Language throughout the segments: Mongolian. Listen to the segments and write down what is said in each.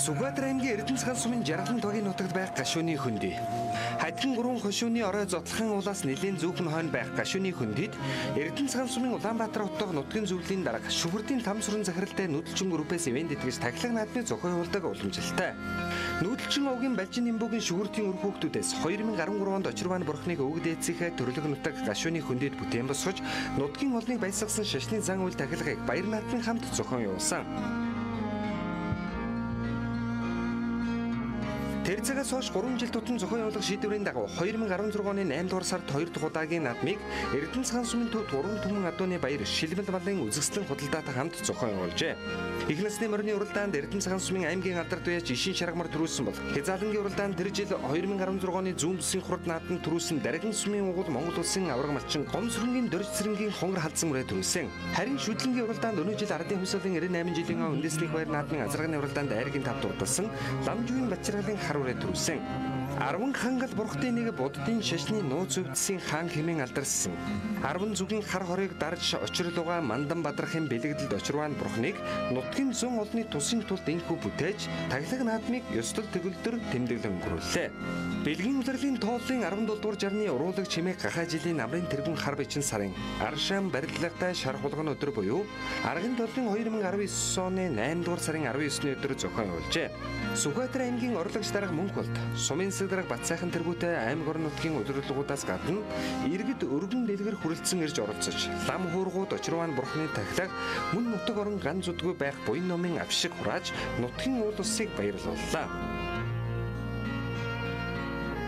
Сүхбаатар аймгийн Эрдэнэцхан сумын Жаргалан тогийн нутагт байх гашууны хөндөй. Хадган гурван хошууны орой зотлохын улаас нэлээн зүүхэн хойно байх гашууны хөндөйд Эрдэнэцхан сумын Улаанбаатар хотдох нутгийн зөвлөлийн дарга Шүхэрдийн там сүрэн захиралтай нүүдэлчин группээс ивээн тэтгэж тахилга наадмыг зохион явуулдаг уламжлалтай. Нүүдэлчин овгийн Балжин Нимбүгийн Шүхэрдийн үр хүүхдүүдээс 2013 онд Очирван бурхныг өвөг дээдсийнхээ төрлөх нутаг гашууны хөндөйд бүтээн босгож нутгийн олныг баясгасан шашны зан үйл тахилгыг баяр наадмын хамт зохион явуулсан. Тэр цагаас хойш 3 жил тутам зохион явуулах шийдвэрийн дагуу 2016 оны 8 дугаар сард 2 дахь удаагийн наадмыг Эрдэнэцхан сумын төв 3 түмэн адууны баяр шилмэл балын үзэсгэлэн худалдаатай хамт зохион явуулжээ. Их насны морины уралдаанд Эрдэнэцхан сумын аймгийн алдарт уяаж ишин шаргамар төрүүлсэн бол хязаалангийн уралдаанд тэр жил 2016 оны зүүн бүсийн хурд наадманд төрүүлсэн Даргин сумын угуул Монгол улсын авраг малчин гом сүрэнгийн дөрж цэрэнгийн хонгор халдсан мөрөө төрүүлсэн. Харин шүдлэнгийн уралдаанд өнөө жил ардын хувьсгалын 98 жилийн үндэсний баяр наадмын азарганы уралдаанд айргийн тавд урдалсан Ламжуугийн Бачиргалын хар үрээ төрүүлсэн. 10 хангал бурхтын нэг буддын шашны нууц өвдсөн хаан хэмээн алдарсан. 10 зүгийн хар хорыг дарж очирлууга мандан бадрахын бэлэгдэлд Очирван бурхныг нутгийн зүүн олны тусын тулд энхүү бүтээж тахилга наадмыг ёслол төгөлдөр тэмдэглэн өнгөрүүллээ. Бэлгийн улирлын тооллын 17 дугаар жарны уруулаг чимээг гахаа жилийн намрын тэргүүн хар бичин сарын Аршаан барилгатай шар хулган өдөр буюу арган толын 2019 оны 8 дугаар сарын 19-ний өдөр зохион явуулжээ. Сүхбаатар аймгийн орлогч дарга Мөнхболд сумын засаг дарга Батсайхан тэргүүтэй аймаг орон нутгийн удирдлагуудаас гадна иргэд өргөн дэлгэр хүрэлцэн ирж оролцож лам хуургууд Очирван бурхны тахилга мөн нутаг орон ган зүдгүй байх буян номын авшиг хурааж нутгийн уул усыг баярлууллаа.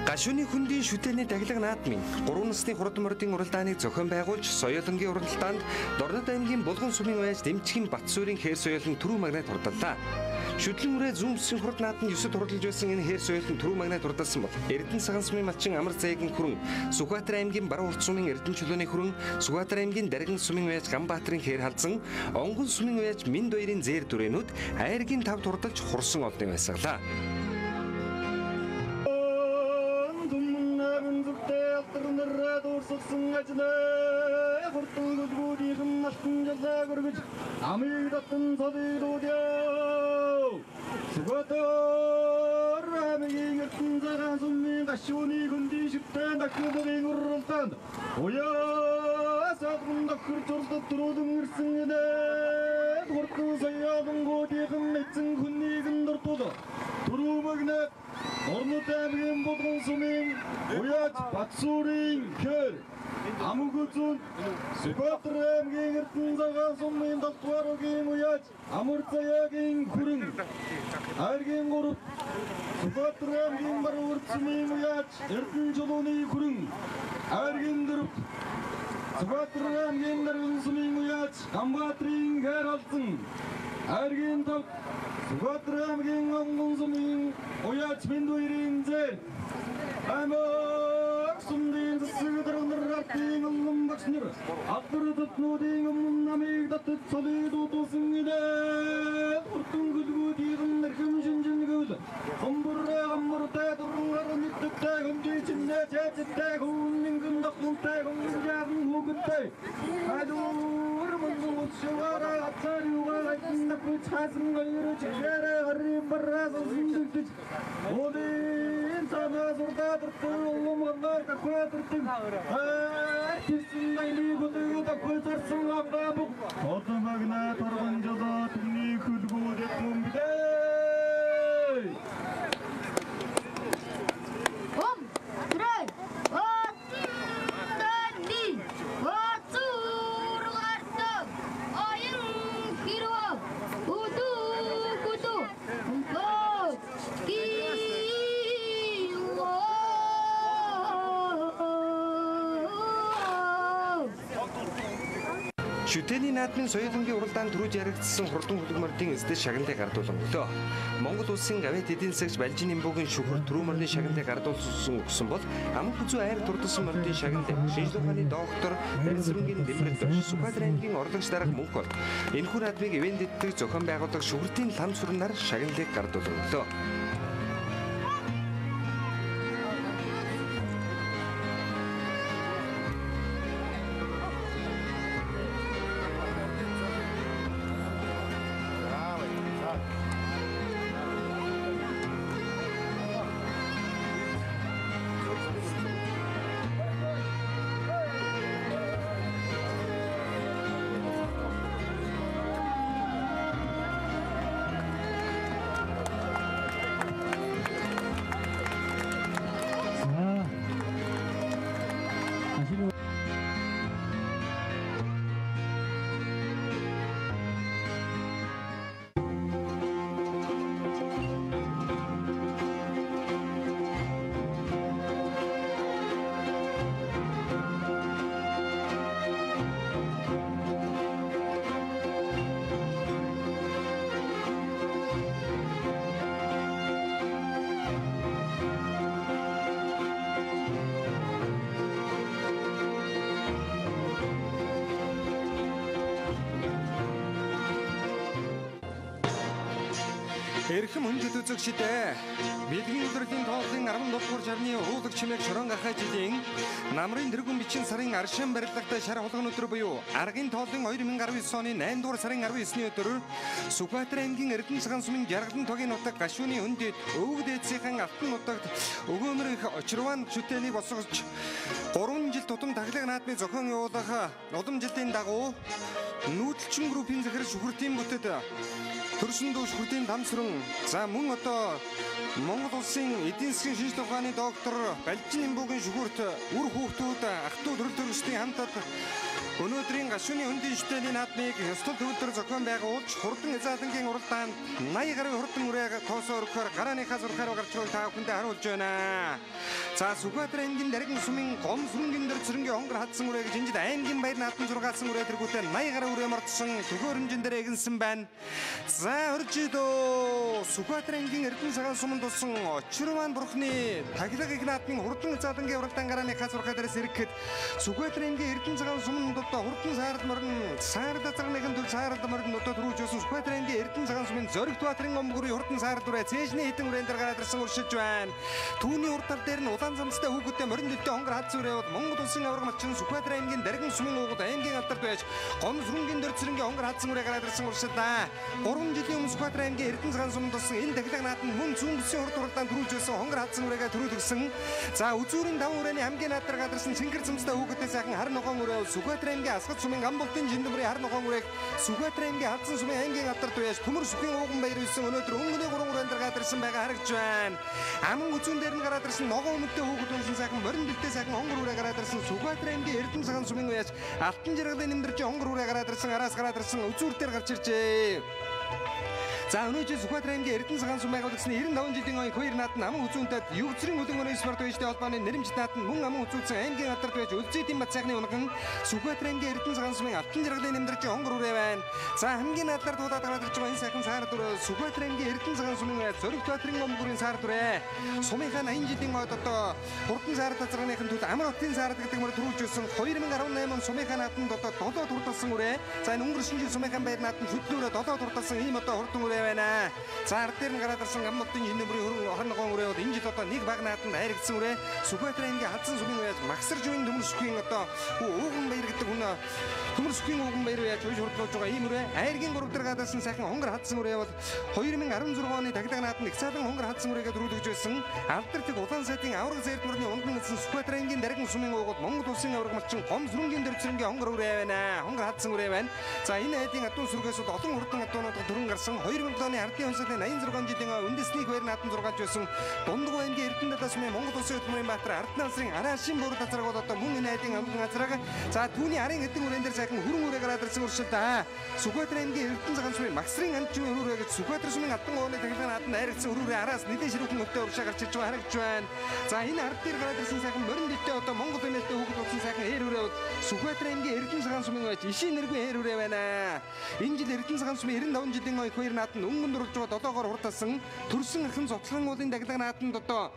Гашууны хөндийн шүтээний тахилга наадмын 3 насны хурд мордын уралдааныг зохион байгуулж соёолонгийн уралдаанд Дорнод аймгийн Булган сумын уяаж Дэмчгийн Батсуурийн хээр соёолон түрүү магнат хурдаллаа. Шүдлэн үрээ зүүн бүсийн хурд наадманд 9-д хурдалж байсан энэ хээр соёолон түрүү магнат хурдалсан бол Эрдэнэ цагаан сумын малчин Амар Заягийн хүрэн, Сүхбаатар аймгийн Баруун урт сумын Эрдэнэ чөлөөний хүрэн, Сүхбаатар аймгийн Даргин сумын уяаж Ганбаатарын хээр халзан, Онгон сумын уяаж Минд баярын зээр дүрээнүүд айргийн тавд хурдалж хурсан олныг баясгалаа. Сүхбаатар аймгийн Эрдэнэ цагаан сумын гашууны хөндийн шүтээн тахилгын уралдаанд уяа садган тохирч уралдад төрүүлэн ирсэн нэ хурдан соёолонгуудын эзэн хүнийг нь дуртул түрүү магнат Дорнод аймгийн Булган сумын уяаж Батсуурын хэр Амгүзүн Сүхбаатар аймгийн Эрдэнэ цагаан сумын 7 дугаар угийн уяаж Амар Заяагийн хүрэн айргийн 3 Сүхбаатар аймгийн Баруун урт сумын уяаж Эрдэнэ чулууны хүрэн айргийн 4 Сүхбаатар аймгийн Даргин сумын уяаж Ганбаатарын хэр алзан айргийн 5 Сүхбаатар аймгийн Онгон сумын уяаж Миндуйрын зэр аймаг сумдын засаг дарга ардын улам багш нар алдар татнуудын өмнө намыг татад цолыг дуудсан идэ уртан гүлгүүдийн нэрхэм шинжингүүл хомбураа гаммартай дурнгаар мэдтэй хөмжий чинээ чэцтэй хүмүүнгэн дохлонтой хүмүүжаан хүүгэнтэй хадуур мөнгө шугаараа ацаар юугаа айтна бүцхасан хоёр чигээрээ гарын бараа сонсондөгдөж одын санаа сурдаа дуртай улам гангаар дахиад тийсэн найлыг өдөө дахиад зарсан гамбаг одоо магна торгон жолоо түмний хөлгүүд юм бидээ. Ом трэ отдани оцургардаг оюн хэрвээ өдөө өдөө Шүтээний наадмын соёолонгийн уралдаанд түрүүж яригдсан хурдан хөлөг мордын эздэс шагналыг гардуулан өглөө. Монгол улсын гавьяат эдийн засагч Балжин Нимбүгийн шүхэр түрүү морины шагналыг гардуулсан өгсөн бол Аман хүзүү айр дурдсан мордын шагналыг шинжлэх ухааны доктор Барьсрэнгийн Дэмбэрэл дорж Сүхбаатар аймгийн орлогч дарга Мөнхболд энэхүү наадмыг ивээн дэддэг зохион байгуулах шүхэртийн лам сүрнээр шагналыг гардуулан өглөө. Эрхэм хүндэт үзэгчид ээ, Бэлгийн өдрийн тооллын 17 дугаар шарны уулаг чимээг шорон гахай жилийн намрын дэргүн бичин сарын аршин барилгатай шар хулган өдөр буюу аргын тооллын 2019 оны 8 дугаар сарын 19-ний өдөр Сүхбаатар аймгийн Эрдэнэ цагаан сумын Жаргалан тогийн нутаг гашууны өндөд өвөг дээдсийнхэн алтан нутагт өгөөмөр их Очирван шүтээнийг босгож 3 жил тутам тахилга наадмыг зохион явуулах улам жилийн дагуу нүүдэлчин группийн захирал Шүхүртийн бүтэд төрсөн дүү Шүхүртийн дамсран за мөн одоо Монгол улсын эдийн засгийн шинжлэх ухааны доктор Балжин Имбүгийн шүхүрт үр хүүхдүүд ах トゥ төрөл төрөсдийн хамтад өнөөдрийн гашууны хөндийн шүтээний наадмыг ёслол төвлөр зохион байгуулж хурдан эзаалангийн уралдаанд 80 гаруй хурдан үрээг тоосоо өргөхөөр гарааныхаа зурхаар гарч байгааг та бүхэндээ харуулж байна. За Сүхбаатар аймгийн Даргин сумын гом сүрэнгийн дөр цэрэнгийн онгор хадсан үрээ гэж энэ жил аймгийн баяр наадам зургаалсан үрээ тэргүүтээ 80 гаруй үрээ мордсон төхөөрөмжин дээр эгэнсэн байна. За урьж идөө Сүхбаатар аймгийн Эрдэнэ цагаан суманд тулсан Очирван бурхны тахилга их наадмын хурдан эзаалангийн уралдаан гарааныхаа зурхаа дээрээс ирэхэд Сүхбаатар аймгийн Эрдэнэ цагаан суманд одоо хурдан саарл морин саарл газарныхын төл саарл морин одоо төрүүлж байсан Сүхбаатар аймгийн Эрдэнэ цагаан сумын Зоригт Баатарын гомбгөрийн хурдан саарл үрээ цээжний хитэн үрээн дээр гараад ирсэн уршиж байна. Түүний урд тал дээр нь улаан замстай хүүхэдтэй морин дэвтэй онгор хадсан үрээ бол Монгол улсын аварга малчин Сүхбаатар аймгийн Даргин сумын уугад аймгийн алдарт байж гом сүрэнгийн дөр цэрэнгийн онгор хадсан үрээ гараад ирсэн уршилаа. 3 жилийн өмнө Сүхбаатар аймгийн Эрдэнэ цагаан суманд болсон энэ тахилга наадам мөн зүүн бүсийн урд уралдаанд төрүүлж байсан онгор хадсан үрээгээ төрүүлсэн. За үзүүрийн 5 үрээний хамгийн наад дээр гараад ирсэн цэнгэр замстай хүүхэдтэй сайхан хар ногоон үрээ бол Сүхбаатар аймгийн Асгад сумын Гамбултын жиндэмрийн хар ногоон үрээг Сүхбаатар аймгийн Хадсан сумын аймгийн алдарт байж Төмөр сүхийн ууган баяр үйсэн өнөөдөр өнгөний 3 үрээн дээр гараад ирсэн байгаа харагдж байна. Аман үзүүн дээр нь гараад ирсэн ногоон өмдтэй хүүхэд унсан сайхан морин дэлтэй сайхан онгор үрээ гараад ирсэн Сүхбаатар аймгийн Эрдэнэ цагаан сумын уяаж Алтан жаргалын нэмдэрч онгор үрээ гараад ирсэн араас гараад ирсэн үзүүр дээр гарч иржээ. За өнөөдөр Сүхбаатар аймгийн Эрдэнэ цагаан сум байгуулагдсны 95 жилийн оюун хоёр наадам аман үзүүнтэд Югцрийн хөлөн өрөө спорт вэжтэй холбооны нэрэмжит наадам мөн аман үзүүлсэн аймгийн алдарт байж Өлзийдийн бат сайхны унган Сүхбаатар аймгийн Эрдэнэ цагаан сумын Алтан жаргалын нэмдэрч онгор үрээ байна. За хамгийн надлаар дуудаад гараад ирж байгаа энэ сайхан саард үрээ Сүхбаатар аймгийн Эрдэнэ цагаан сумын Зоригт Баатарын гомбгөрийн саард үрээ. Сумынхаа 80 жилийн ойд одоо хурдан саард газрынхын төлөө амар хотын саард гэдэг мөр төрүүлж байсан 2018 он сумынхаа наадамд одоо 7 турдалсан үрээ. За энэ өнгөрсөн жил сумынхаа баяр наадам хөдлөөрөө 7 турдалсан ийм одоо хурдан үрээ байна. За ард дээр нь гараад ирсэн Гамбултын жинэмрийн хөрөн хар ногоон үрээ бол энэ жил одоо нэг баг нааданд хайрагдсан үрээ. Сүхбаатар аймгийн Хадсан сумын уяаж Магсар жуйн төмөр сүхийн одоо ууган баяр гэдэг хүн төмөр сүхийн ууган баяр яаж уйж хурдлуулж байгаа ийм үрээ. Айргийн 3 дээр гараад ирсэн сайхан хонгор хадсан үрээ бол 2016 оны тахилга нааданд их цаалан хонгор хадсан үрээгээ төрүүлж байсан алдар тэг улаан сайдын авраг зээрдмөрний ундан эзэн Сүхбаатар аймгийн Даргин сумын уугууд Монгол улсын авраг малчин гом сүрэнгийн дөр цэрэнгийн хонгор үрээ байна. Хонгор хадсан үрээ байна. За энэ айдын адуу сүргээс олон хурдан адуунууд төрөн гарсан 2007 оны ардын хувьсгалын 86 жилийн үндэсний баяр наадам зургаалж байсан Дундгуй аймгийн Эрдэнэ далай сумын Монгол улсын хөдөлмөрийн баатар Ардын алсрын Араашин буур газраг бол одоо мөн энэ айдын амган газраг за түүний арын хэдэн үрээн дээр сайхан хүрэн үрээ гараад ирсэн уршилдаа. Сүхбаатар аймгийн Эрдэнэ цагаан сумын Магсрын андчмын өрөөрэй гэж Сүхбаатар сумын Алдан ууны тахилгаан нааданд хайрагдсан өрөөрэй араас нэлээд ширүүхэн өвтэй уршаа гарч ирж байгаа харагдж байна. За энэ ард дээр гараад ирсэн сайхан морин дэвтэй одоо Монгол эмээлтэй хүүхэд болсон сайхан ээр үрээ бол Сүхбаатар аймгийн Эрдэнэ цагаан сумын байж ишийн нэргүй ээр үрээ байна. Энэ жил Эрдэнэ цагаан сумын 95 жилийн ой хоёр нааданд өнгөн дурлж байгаа 7-оор хурдалсан төрсөн ахын цоцлон уулын дагдаг нааданд одоо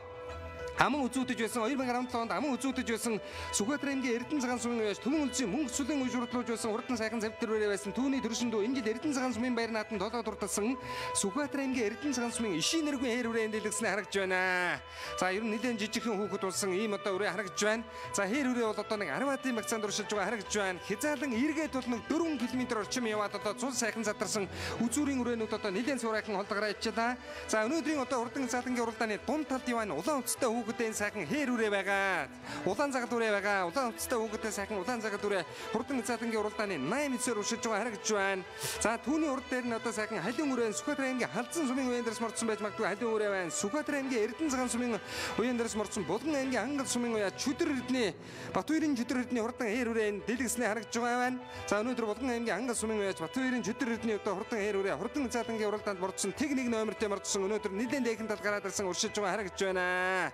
аман үзүүдэж байсан 2017 онд аман үзүүдэж байсан Сүхбаатар аймгийн Эрдэнэ цагаан сумын уяаж Түмэн үлзийн мөнгө сүлийн үе шурдлуулж байсан хурдан сайхан завтар үрээ байсан түүний төрсөн дүү энэ жил Эрдэнэ цагаан сумын баяр нааданд 7 дурдалсан Сүхбаатар аймгийн Эрдэнэ цагаан сумын ишийн нэргүй ээр үрээ дэлгэснэ харагдж байна. За ер нь нэлээд жижигхэн хүүхэд болсон ийм одоо үрээ харагдж байна. За хээр үрээ бол одоо нэг 10 атын багцаанд уршилж байгаа харагдж байна. Хязаалан эргээд бол нэг 4 км орчим яваад одоо цул сайхан задарсан үзүүрийн үрээнүүд одоо нэлээд сурайхан холдогроо ичээ. За өнөөдрийн одоо хурдан заалангийн уралдааны дунд талд яваа улаан хувцастай хүүхэдийн сайхан хээр үрээ байгаа. Улаан загал үрээ байгаа. Улаан хувцастай хүүхэдийн сайхан улаан загал үрээ хурдан заалангийн уралдааны 8-9-ээр уршилж байгаа харагдж байна. За түүний урд дээр нь одоо сайхан халиун үрээ Сүхбаатар аймгийн Халзан сумын уян дээрс мордсон байж магадгүй халиун үрээ байна. Сүхбаатар аймгийн Эрдэнэ цагаан сумын уян дээрс мордсон Булган аймгийн Ангал сумын уяа Чүдэр эрдэнэ Батүрийн Чүдэр эрдэнэ хурдан хээр үрээ дэлгэснээ харагдж байгаа байна. За өнөөдөр Булган аймгийн Ангал сумын уяач Батүрийн Чүдэр эрдэнэ одоо хурдан хээр үрээ хурдан заалангийн уралдаанд мордсон тэг нэг номертэй мордсон өнөөдөр нэлээд дээхэн тал гараад ирсэн уршилж байгаа харагдж байна.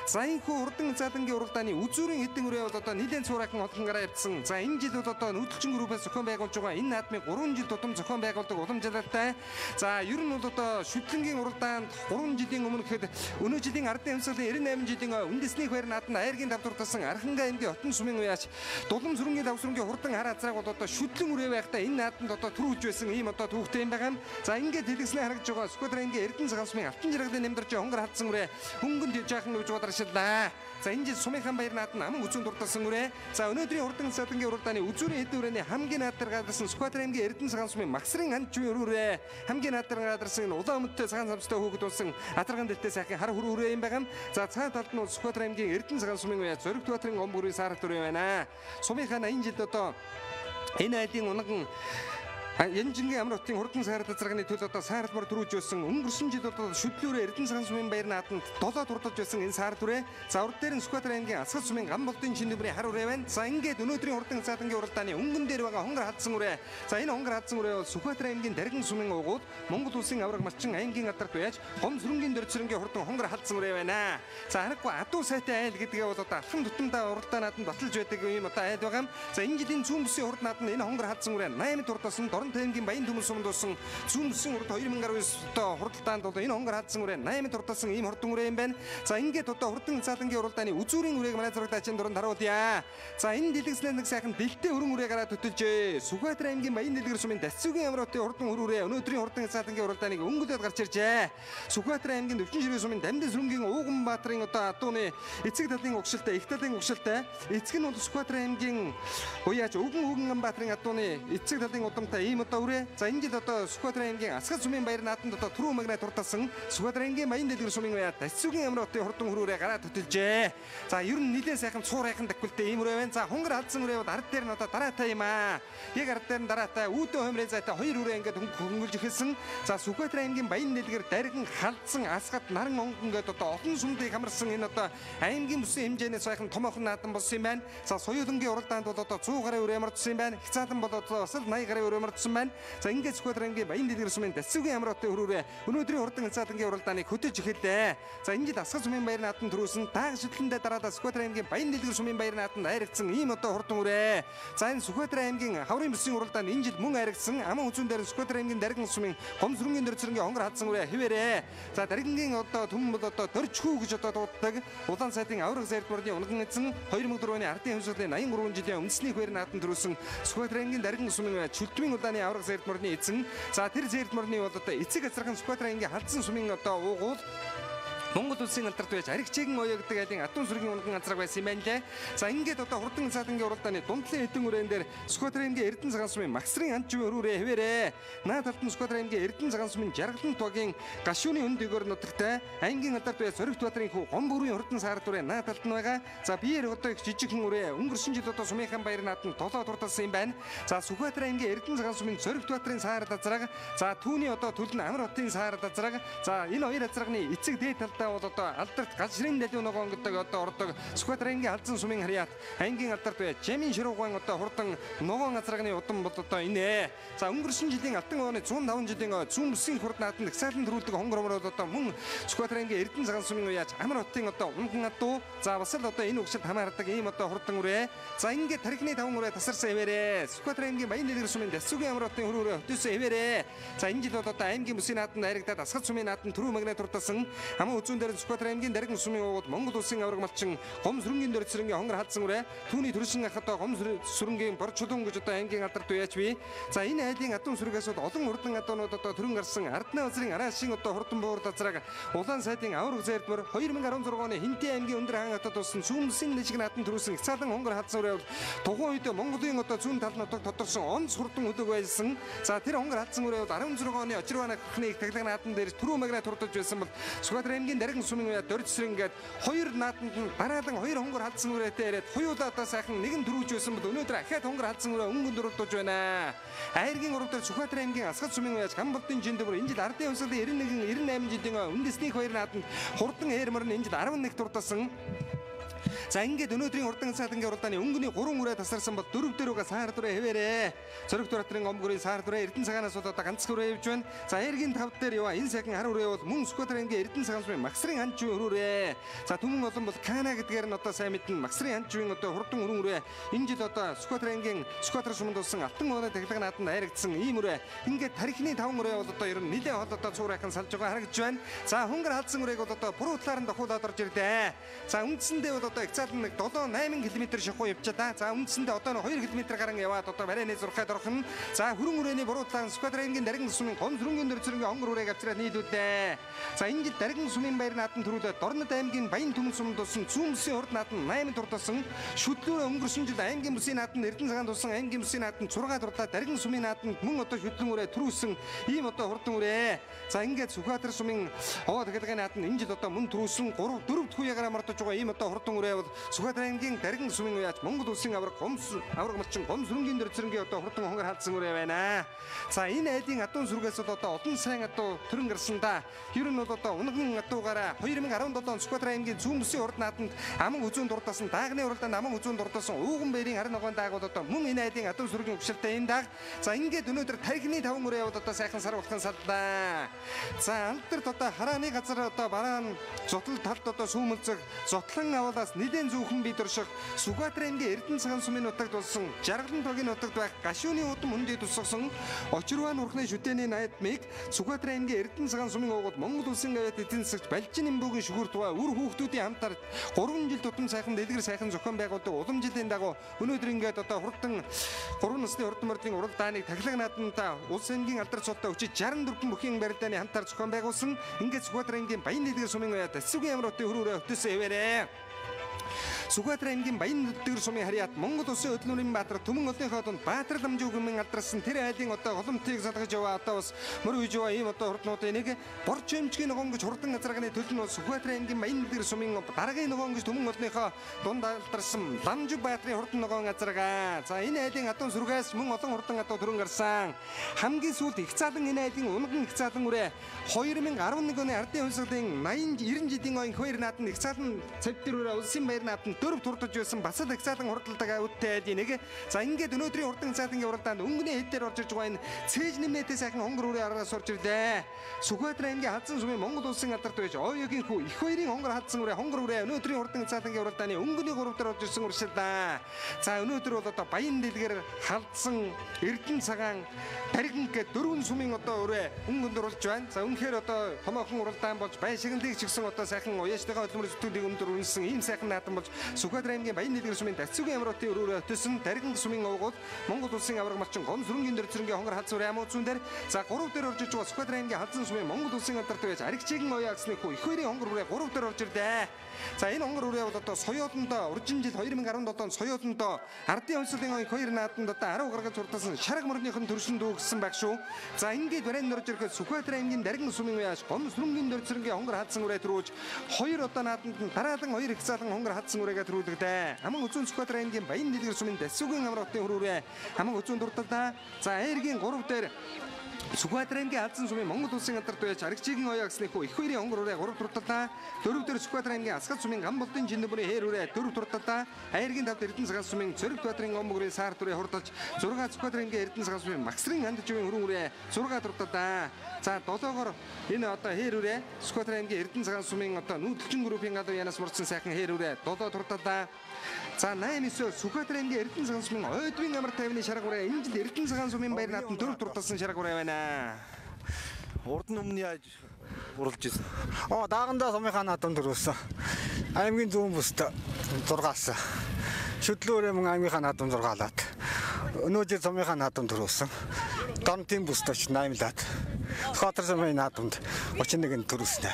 За энэхүү хурдан заалангийн уралдааны үзүүрийн хэдэн үрээ бол одоо нэлээд цуурайхан олон гараа явцсан. За энэ жил бол одоо нүүдэлчин группээс зохион байгуулж байгаа энэ наадмыг 3 жил тутам зохион байгуулдаг уламжлалтай. За ер нь бол одоо шүтлэнгийн уралдаанд 3 жилийн өмнө гэхэд өнөө жилийн ардын хувьсгалын 98 жилийн үндэсний хоёр наадманд айргийн давтурдсан Архангай аймгийн Отон сумын уяач Дулам сүрэнгийн давсрынгийн хурдан хар азрааг бол одоо шүтлэн үрээ байхдаа энэ наадманд одоо түрүүлж байсан ийм одоо түүхтэй юм байгаа юм. За ингээд дэлгэснээ харагдж байгаа Сүхбаатар аймгийн Эрдэнэ цагаан сумын алтан жаргалын нэмдэрч хонгор хадсан үрээ хөнгөнд жаахан өгж бадаршиллаа. За энэ жил сумынхан баяр наадманд аман үзүүн дурдсан үрээ. За өнөөдрийн хурдан заалангийн уралдааны үзүүрийн хэдэн үрээний хамгийн наад дээр гадарсан Сүхбаатар аймгийн Эрдэнэ цагаан сумын Магсрын анд жувийн үрээ хамгийн наад дээр гадарсан энэ улаан өмдтэй цагаан самстай хүүхэд болсон Атарган дэлтэй сайхан хар хүрүү үрээ юм байгаа юм. За цаа талд нь Сүхбаатар аймгийн Эрдэнэ цагаан сумын уяа Зоригт Баатарын гом бүрийн саарт үрээ байна. Сумынхаа 80 жилд одоо энэ айлын унган Янжингийн амар хотын хурдан саарл азарганы төл одоо саарлмар төрүүлж байсан өнгөрсөн жил одоо шүтлүүрээ Эрдэнэ цагаан сумын баяр нааданд 7 турдаж байсан энэ саар түрээ. За урд дээр нь Сүхбаатар аймгийн Асгал сумын гам болдын чин нөмрийн хар үрээ байна. За ингээд өнөөдрийн хурдан заалангийн уралдааны өнгөн дээр байгаа хонгор хадсан үрээ. За энэ хонгор хадсан үрээ бол Сүхбаатар аймгийн Даргин сумын угууд Монгол улсын авраг малчин аймгийн алдарт байж гом сүрэнгийн дөрцөрөнгийн хурдан хонгор хадсан үрээ байна. За харахгүй адуу сайтай айл гэдгээ бол одоо алхам тутамдаа уралдаа нааданд баталж байдаг ийм одоо айл байгаа юм. За энэ жилийн зүүн бүсийн хурд нааданд энэ хонгор хадсан үрээ 8 турдасан Дорн аймгийн Баян түмэн суманд болсон зүүн бүсийн урд 2019 одоо хуралдаанд бол энэ хонгор хадсан үрээ 8 турдасан ийм хурдан үрээ юм байна. За ингээд одоо хурдан заалангийн уралдааны үзүүрийн үрээг манай зурагдаачийн дуранд харуулъя. За энэ дэлгэснээ нэг сайхан дэлтэй өрөн үрээ гараад хөтөлжээ. Сүхбаатар аймгийн Баян дэлгэр сумын Дасцүгийн амар хотын хурдан өр үрээ өнөөдрийн хурдан заалангийн уралдааныг өнгөлөд гарч иржээ. Сүхбаатар аймгийн Төвчин ширээ сумын Дамдын сүрэнгийн Ууган Баатрын одоо адууны эцэг талын угшилтай, их талын угшилтай, эцэг нь бол Сүхбаатар аймгийн уяач Өвгөн Өвгөн Баатрын адууны эцэг талын удамтай ийм одоо үрээ. За энэ жил одоо Сүхбаатар аймгийн Асгал сумын баяр нааданд одоо түрүү магнаа турталсан Сүхбаатар аймгийн Баян дэлгэр сумын уяа Дасцүгийн амар хотын хурдан хөрөөрээ гараад хөтөлжээ. За ер нь нэлээд сайхан цуурайхан даквалтай ийм үрээ байна. За хонгор алдсан үрээ бол ард дээр нь одоо дараатай юм аа. Яг ард дээр нь дараатай үүдэн хоймрын зайтай хоёр үрээ ингээд хөнгөлж эхэлсэн. За Сүхбаатар аймгийн Баян дэлгэр даргин халдсан асгат наран онгон гээд одоо олон сумдыг хамарсан энэ одоо аймгийн бүсийн хэмжээний сайхан томоохон наадам болсон юм байна. За соёлонгийн уралдаанд бол одоо 100 гаруй үрээ мордсон юм байна. Хязгаарлан бол одоо бас л 80 гаруй үрээ мордсон байна. За ингээд Сүхбаатар аймгийн Баян дэлгэр сумын Дасцүгийн амар хотын хөрөөрээ өнөөдрийн хурдан заалангийн уралдааныг хөтөж эхэллээ. За энэ жил Асгал сумын баяр наадам төрүүлсэн дааг шидлэндээ дараалал Сүхбаатар аймгийн Баян дэлгэр сумын баяр нааданд айрагдсан ийм одоо хурдан үрээ. За энэ Сүхбаатар аймгийн хаврын бүсийн уралдаанд энэ жил мөн айрагдсан аман хүзүүн дээр Сүхбаатар аймгийн Даргин сумын гом сүрэнгийн дөрцөрөнгийн хонгор хадсан үрээ хിവэрээ. За Даргингийн одоо түмэн бол одоо дөржхүү гэж одоо дууддаг Улаан сайдын авраг зайрдморны унган эзэн 2004 оны ардын хувьсгалын 83 жилийн үндэсний баяр наадам төрүүлсэн Сүхбаатар аймгийн Даргин сумын Чүлтмийн улааны авраг зайрдморны эзэн. За тэр зайрдморны бол одоо эцэг азархан Сүхбаатар аймгийн халдсан сумын одоо уугуул Монгол улсын алдарт байж Аригчээгийн оёо гэдэг айлын адуу сүргийн унган азраг байсан юм байна лээ. За ингээд одоо хурдан заалангийн уралдааны дундлын хэдэн үрээн дээр Сүхбаатар аймгийн Эрдэнэ цагаан сумын Магсрын анд живийн өрөөрээ хэвээрээ. Наад талд нь Сүхбаатар аймгийн Эрдэнэ цагаан сумын Жаргалан тугийн гашууны өнд дээгүүр нутагтай аймгийн алдарт байж Зоригт Баатрын хүү гом бүрийн хурдан саард үрээ наад талд нь байгаа. За биеэр одоо их жижигхэн үрээ өнгөрсөн жил одоо сумынхан баяр нааданд 7 турталсан юм байна. За Сүхбаатар аймгийн Эрдэнэ цагаан сумын Зоригт Баатрын саард азраг. За түүний одоо төл нь Амар хотын саард азраг. За энэ хоёр азрагны эцэг дээд талд бол одоо алдарт галшрын далиу ногоон гэдэг одоо ордог Сүхбаатар аймгийн алзан сумын харьяат аймгийн алдарт бай Жамин шируугаан одоо хурдан ногоон азрагны удам бол одоо энэ. За өнгөрсөн жилийн алтан оны 105 жилийн зүүн бүсийн хурд нааданд ихсаалан төрүүлдэг хонгор мороод одоо мөн Сүхбаатар аймгийн Эрдэнэ цагаан сумын уяач Амар хотын одоо унган адуу. За бас л одоо энэ угшилд хамаардаг ийм одоо хурдан үрээ. За ингээд тархины таван үрээ тасарсан хэвээрээ. Сүхбаатар аймгийн Баян дэлгэр сумын Дасцүгийн Амар хотын хөрөөрөө хөтөөсөн хэвээрээ. За энэ жил бол одоо аймгийн бүсийн нааданд айрагдаад Асгал сумын нааданд түрүү магнаа турталсан аман үзүүн дээр Сүхбаатар аймгийн Даргин сумын уугууд Монгол улсын авраг малчин гом сүрэнгийн дөрцөрөнгийн хонгор хадсан үрээ түүний төрсөн ах одоо гом сүрэнгийн борчулуун гэж одоо аймгийн алдарт уяач бий. За энэ айлын адуу сүргээс бол олон хурдан адуунууд одоо төрөн гарсан Ардны улсын араашийн одоо хурдан буур газраг Улаан сайдын авраг зайрдмар 2016 оны Хинтээ аймгийн өндөр хаан хотод болсон зүүн бүсийн нэжиг нааданд төрүүлсэн их цаалан хонгор хадсан үрээ бол тухайн үед Монголын одоо зүүн тал нутагт тодорсон онц хурдан өдөг байсан. За тэр хонгор хадсан үрээ бол 16 оны Очирван ахны их таглаг наадан дээр түрүү магнаа турдаж байсан бол Сүхбаатар аймгийн Даргин сумын уяа дөржсрэн гээд хоёр нааданд нь дараалан хоёр хонгор хадсан үрээтэй яриад хоёулаа одоо сайхан нэгэн төрүүлж байсан бол өнөөдөр ахиад хонгор хадсан үрээ өнгөн дөрөвдөж байна. Айргийн урав дээр Сүхбаатар аймгийн Асгал сумын уяач Гамболдын жиндөвөр энэ жил ардын хувьсгалын 91 98 жилийн үндэсний хоёр нааданд хурдан ээр морь энэ жил 11 турдасан. За ингээд өнөөдрийн урдан цаатангийн уралдааны өнгөний 3 үрээ тасарсан бол 4 дээр байгаа саар дүрээ хэвээрээ. Зоригт баатрын гомгөрийн саар дүрээ Эрдэнэ цагаанаас бол одоо ганц үрээ явж байна. За эргийн 5 дээр яваа энэ сайхан хар үрээ бол мөн Сүхбаатар аймгийн Эрдэнэ цагаан сумын Магсрын анчвын өрөөрээ. За түмэн олон бол Кана гэдгээр нь одоо сайн мэднэ. Магсрын анчвын одоо хурдан өрөн үрээ. Энэ жил одоо Сүхбаатар аймгийн Сүхбаатар суманд болсон Алтан ууны тахилга нааданд хайрагдсан ийм үрээ. Ингээд тархины 5 үрээ бол одоо ер нь нэлээд хол одоо цуурайхан салж байгаа харагдж байна. За хөнгөр халдсан үрээг бол одоо буруу талаар нь дохуулаад орж ирлээ. За үндсэндээ бол одоо их цаалан нэг 7-8 км шахуу явчихлаа. За үндсэндээ одоо 2 км гарan яваад одоо барайны зурхайд орох нь. За хүрэн үрээний буруу талаар Сүхбаатар аймгийн Даргин сумын гом зүрэнгийн дөрцөрөнгийн онгор үрээг авчираад нийлүүлээ. За энэ жил Даргин сумын баяр нааданд төрүүлээд Дорнод аймгийн Баян түмэн суманд болсон Зүүн бүсийн урд нааданд 8 дурдсан. Шүтлүүрээ өнгөрсөн жил аймгийн бүсийн нааданд Эрдэнэ цагаан тулсан аймгийн бүсийн нааданд 6 дурлаа. Даргин сумын нааданд мөн одоо шүтлэн үрээ төрүүлсэн ийм одоо хурдан үрээ. За ингээд Сүхбаатар сумын овоо тахилгын нааданд энэ жил одоо мөн төрүүлсэн 3 4 дахь үегаар мордож байгаа ийм одоо хурдан үрээ бол Сүхбаатар аймгийн Даргин сумын уяач Монгол улсын аварга гомс аварга малчин гом сүрэнгийн дөрцөрөнгийн одоо хурдан хонгор халдсан үрээ байна. За энэ айлын адуун сүргээс бол одоо олон сайн адуу төрөн гарсан да. Ер нь бол одоо унган адуугаараа 2017 он Сүхбаатар аймгийн зүүн бүсийн урд нааданд аман хүзүүн дурдсан даагны уралдаанд аман хүзүүн дурдсан ууган баярын хар ногоон дааг бол одоо мөн энэ айлын адуун сүргийн өгшөлтэй энэ дааг. За ингээд өнөөдөр тархины 5 үрээ бол одоо сайхан сар болохын саллаа. За алдарт одоо харааны газар одоо бараан зутал талд одоо сүүмэлзэх зутлан авалаас нэлээд зүүхэн бид орших Сүхбаатар аймгийн Эрдэнэ цагаан сумын нутагт болсон Жаргалан тогийн нутагт байх гашууны удам хүндэд тусгасан Очирван урхны шүтээний наадмыг Сүхбаатар аймгийн Эрдэнэ цагаан сумын уугууд Монгол улсын авиат эдийн засагч Балжин Имбүгийн шүхүр тугаа үр хүүхдүүдийн хамтаар 3 жил тутам сайхан дэлгэр сайхан зохион байгуулдаг уламжлалын дагуу өнөөдөр ингээд одоо хурдан 3 насны урд мордын уралдааныг тахилга наадамдаа улс аймгийн алдар цолтой өчиж 64 бүхийн барилдааны хамтаар зохион байгуулсан. Ингээд Сүхбаатар аймгийн Баян дэлгэр сумын уяа Тасүгийн амар хотын хөрөөрөө хөтөсөн хэвээрээ. Сүхбаатар аймгийн Баян дэлгэр сумын харьяат Монгол улсын хөдөлмөрийн баатар Түмэн олныхоо дунд Баатар ламжуу гэмэн алдарсан тэр айлын одоо голомтыг салгаж яваа одоо бас мөр үеж яваа ийм одоо хурднуудын нэг борч эмчгийн ногоон гэж хурдан азарганы төлөв нь Сүхбаатар аймгийн Баян дэлгэр сумын дараагийн ногоон гэж Түмэн олныхоо дунд алдарсан ламжуу баатрын хурдан ногоон азарга. За энэ айлын адуун сүргээс мөн олон хурдан адуу төрөн гарсан. Хамгийн сүүлд их цаалан энэ айлын унган их цаалан үрээ 2011 оны ардын хувьсгалын 80 90 жилийн оюун хоёр нааданд их цаалан цэвдэр үрээ улсын баяр нааданд 4 турдаж байсан бас л их цаалан хурдалдаг үүдтэй айлын нэг. За ингээд өнөөдрийн хурдан цаалангийн уралдаанд өнгөний хэд дээр орж ирж байгаа энэ цээж нэмнээтэй сайхан хонгор үрээ араас орж ирлээ. Сүхбаатар аймгийн халдсан сумын Монгол улсын алдарт байж Оёгийн хүү их хоёрын хонгор халдсан үрээ хонгор үрээ өнөөдрийн хурдан цаалангийн уралдааны өнгөний 3 дээр орж ирсэн уршилдаа. За өнөөдөр бол одоо Баян дэлгэр халдсан Эрдэнэ цагаан Даргин гэ дөрвөн сумын одоо үрээ өнгөнд оруулж байна. За үнэхээр одоо томоохон уралдаан болж баян шагналыг чигсэн одоо сайхан уяачтайгаа хөдөлмөр зүтгүүлийг өндөр үнсэн ийм сайхан наадам болж Сүхбаатар аймгийн Баян дэлгэр сумын Тасүгийн амар хотын өрөөрөө өтөсөн Даргин сумын уугууд Монгол улсын аварга малчин гом сүрэнгийн дөрцөрөнгийн хонгор халдсан үрээ амуу зүүн дээр за 3 дээр орж иж байгаа Сүхбаатар аймгийн халдсан сумын Монгол улсын алдарт байж Аригчийн ояа гэсний хүү их хоёрын хонгор үрээ 3 дээр орж ирлээ. За энэ хонгор үрээ бол одоо соёолондоо уржин жил 2017 онд соёолондоо ардын хувьсгалын их хоёр нааданд одоо 10 гаргаж хурдсан шарга мөрнийхэн төрсөн дүү гэсэн баг шүү. За ингээд барайн орж ирэхэд Сүхбаатар аймгийн Даргин сумын уяаш гом сүрэнгийн дөрцөрөнгийн хонгор халдсан үрээ төрүүлж хоёр одоо нааданд нь дараалан хоёр их цаалан хонгор халдсан үрээгээ төрүүлэгдээ. Аман үзүүн Сүхбаатар аймгийн Баян дэлгэр сумын Дасүгийн амар хотын хөрөөрээ аман үзүүн дурдалдаа. За эргийн 3 дээр Сүхбаатар аймгийн халдсан сумын Монгол улсын алдарт байж Аригчийн ояа гэсний хүү их хоёрын хонгор үрээ 3 дурдалдаа. 4 дээр Сүхбаатар аймгийн Асгал сумын Гамболдын жиндэмрийн хээр үрээ 4 дурдалдаа. Айргийн 5 Эрдэнэ цагаан сумын Зоригт баатрын гомбогрын саар дүрээ хурдалж 6 Сүхбаатар аймгийн Эрдэнэ цагаан сумын Магсрын андживын хөрөн үрээ 6 дурдалдаа. За 7-оор энэ одоо хээр үрээ Сүхбаатар аймгийн Эрдэнэ цагаан сумын одоо нүүдэлчин группийн гадуу янаас мурдсан сайхан хээр үрээ 7 дурдалдаа. За 8 9 Сүхбаатар аймгийн Эрдэнэ цагаан сумын ойдвын амар тайвны шарга үрээ энэ жил Эрдэнэ цагаан сумын баяр наадам 4 дурдалсан шарга үрээ байна. Урд нь өмнө яаж уралж ирсэн? Даагандаа сумынхаа наадам төрүүлсэн. Аймгийн зүүн бүст 6-аас. Шүтлүүрээ мөн аймгийнхаа наадам 6-лаад. Өнөөдөр сумынхаа наадам төрүүлсэн. Донтын бүст очиж 8-лаад. Сүхбаатар сумын наадамд 31-нд төрүүлсэн.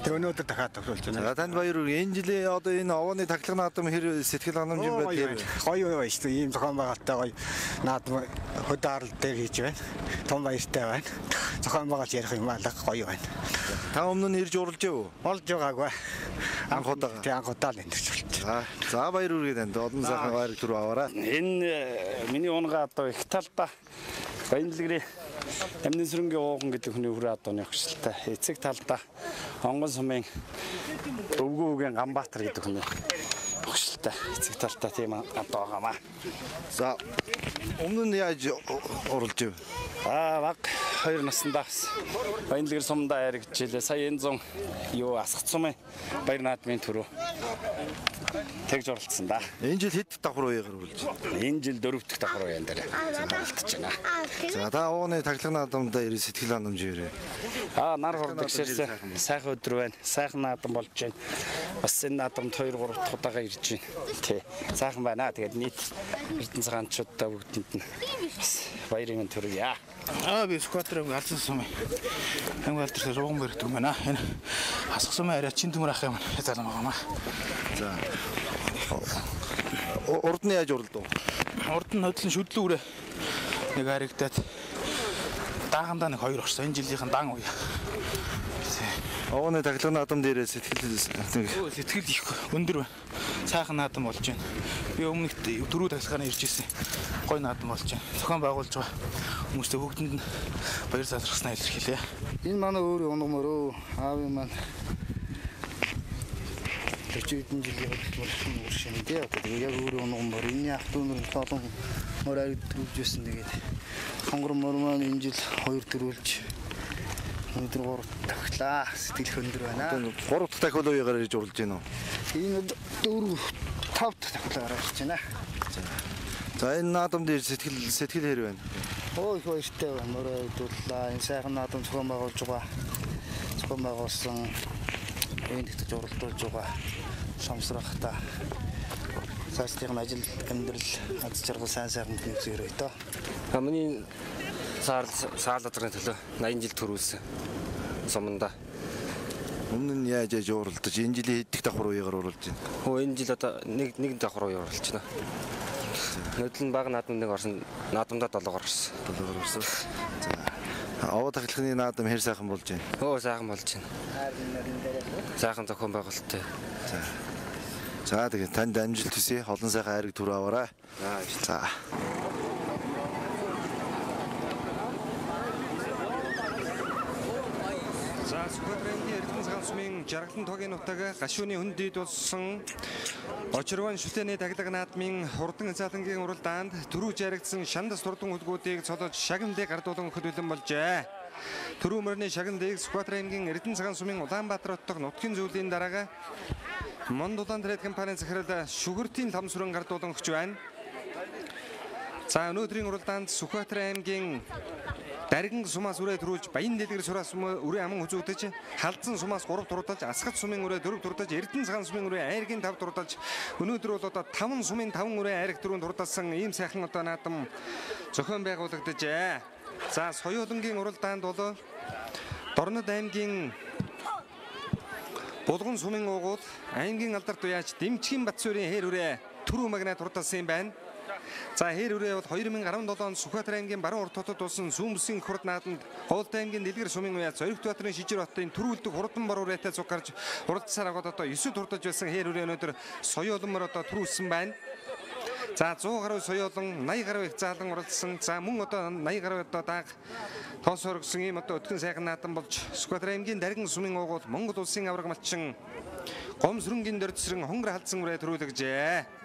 Тэр өнөөдөр дахиад төрүүлж байна. За танд баяр хүргэе. Энэ жилийн одоо энэ овооны тахилга наадам хэр сэтгэл ханамжийн байдал гоё гоё шүү дээ. Ийм зохион байгуулалттай гоё наадам хөдөө арал дээр хийж байна. Том баяртай байна. Зохион байгуулж ярих юм алга гоё байна. Та өмнө нь ирж уралж яв? Олж байгаагүй. Анх удаа. Тий, анх удаа л энэ уралж. За баяр хүргэе танд. Олон сайхан байр түр аваарай. Энэ миний унгаа одоо их талдаа Баян дэлгэрийн Амны сүрэнгийн ууган гэдэг хүний хүрээ адууны хөшөлтэй. Эцэг талдаа Онгон сумын өвгөн үгийн Ганбаатар гэдэг хүний талтай, эцэг талтай тийм адуу байгаамаа. За өмнө нь яаж уралж ив? Баг 2 наснда бас Баянлэгэр сумдаа яригдчихлээ. Сая энэ зун юу Асгат сумын баяр наадмын түрүү тэгж оролцсон да. Энэ жил хэд давхар уяагаар уралж байна? Энэ жил 4 дахь давхар уяан дээр оролцож байна. За та ууны таглах наадамдаа ирээ сэтгэл ханамж ирээ. Нар хордог ширсэн сайхан өдөр байна. Сайхан наадам болж байна. Бас энэ наадамд 2 3 дахь удаага ирж байна. Тий. Сайхан байна. Тэгээд нийт Эрдэнэ цагаанчуудаа бүгдэнд нь бас баярын мэнд хүргье. Би Сүхбаатар аймгийн Алсан сумын аймгийн алдартай рууган баригдаг юм байна. Энэ Хасах сумын арай чин төмөр ах юм залан байгаа маа. За. Урд нь яаж уралдав? Урд нь хөдлөн шүдлэн үрээ нэг харигдаад даахандаа нэг хоёр орсон. Энэ жилийнхэн дан уя. Овооны таглах наадам дээр сэтгэл сэтгэл их өндөр байна. Сайхан наадам болж байна. Би өмнөх дөрөв таглахаар ирж ирсэн. Гой наадам болж байна. Зохион байгуулж байгаа хүмүүстэй бүгдэнд нь баяр залархснаа илэрхийлье. Энэ манай өөрийн унаг мөрөө аавын маань 40 хэдэн жилийн хөдөлмөр үр шим дээ. Одоо тэгээ яг өөрийн унаг мөр энэний ах дүү нар олон мөр ариг төрүүлж байсан. Тэгээд хонгор мөр маань энэ жил 2 төрүүлж өнөөдөр 3 дахлаа. Сэтгэл өндөр байна. 3 дахь дахиул уяагаар ирж уралж байна уу? Энэ 4 5 дахь дахиулаар ирж байна. За энэ наадам дээр сэтгэл хэр байна? Их баяртай байна. Мөрөө хэдүүлээ. Энэ сайхан наадам зохион байгуулж байгаа. Зохион байгуулсан энэ тэгж уралдуулж байгаа. Самсрахта. Цаашдын ажил амьдрал аз жаргал сайн сайхан бүхнийг өрөөе доо. Миний саал газрын төлөө 80 жил төрүүлсэн суманда. Өмнө нь яаж уралдаж энэ жилийн хэд дахь давхар уяагаар уралж байна? Энэ жил одоо нэг давхар уяа уралж байна. Нөдөл нь бага наадам нэг орсон, наадамдаа 7-оор орсон. 7-оор орсон. За. Овоо тахлахны наадам хэр сайхан болж байна? Сайхан болж байна. Сайхан зохион байгуулалттай. За. За тэгээ танд амжилт хүсье. Олон сайхан хайрыг түр аваарай. За. За Сүхбаатар аймгийн Эрдэнэ цагаан сумын Жаргалан тогийн нутаг гашууны хөндөд болсон Очирван шүтээний таглаг наадмын хурдан цаалангийн уралдаанд түрүү жаргдсан шандас турдан хүлгүүдийг цолож шагналыг гардуулан өгөхөд бэлэн болжээ. Түрүү мөрний шагналыг Сүхбаатар аймгийн Эрдэнэ цагаан сумын Улаанбаатар хотдох нутгийн зөвлөлийн дараагаа Монд Улаан Трейд компани захирал Шүгэртийн лам сүрэн гардуулан өгч байна. За өнөөдрийн уралдаанд Сүхбаатар аймгийн Даргин сумаас үрээ төрүүлж Баян дэлгэр сураас үрээ аман үзүүтэж Халдсан сумаас 3 турдалж Асгат сумын үрээ 4 турдалж Эрдэнэ цагаан сумын үрээ айргийн 5 турдалж өнөөдөр бол одоо 5 сумын 5 үрээ айраг дөрөв турдалсан ийм сайхан одоо наадам зохион байгуулагджээ. За соёолонгийн уралдаанд бол Дорнод аймгийн Булган сумын уугуул аймгийн алдарт уяач Дэмчгийн Батсуурийн хээр үрээ түрүү магнаа турдалсан юм байна. За хээр үрээ бол 2017 онд Сүхбаатар аймгийн баруун урт хотод болсон Сүүмбсийн хурд наадамд Хуултай аймгийн Дэлгэр сумын уяа Зоригт баатарын Шижир хотын түрүүлдэг хурдан бор үрээтэй цуг гарч уралдсаар агууд одоо 9 турдаж байсан хээр үрээ өнөөдөр соёолмор одоо түрүүлсэн байна. За 100 гаруй соёолон 80 гаруй их заалан уралдсан. За мөн одоо 80 гаруй одоо дааг тоосоор гэсэн ийм одоо өтгөн сайхан наадам болж Сүхбаатар аймгийн Даргин сумын уугуул Монгол улсын авраг малчин Гом сүрэнгийн дөрдсрэн хонгор халдсан үрээ түрүүлгэжээ.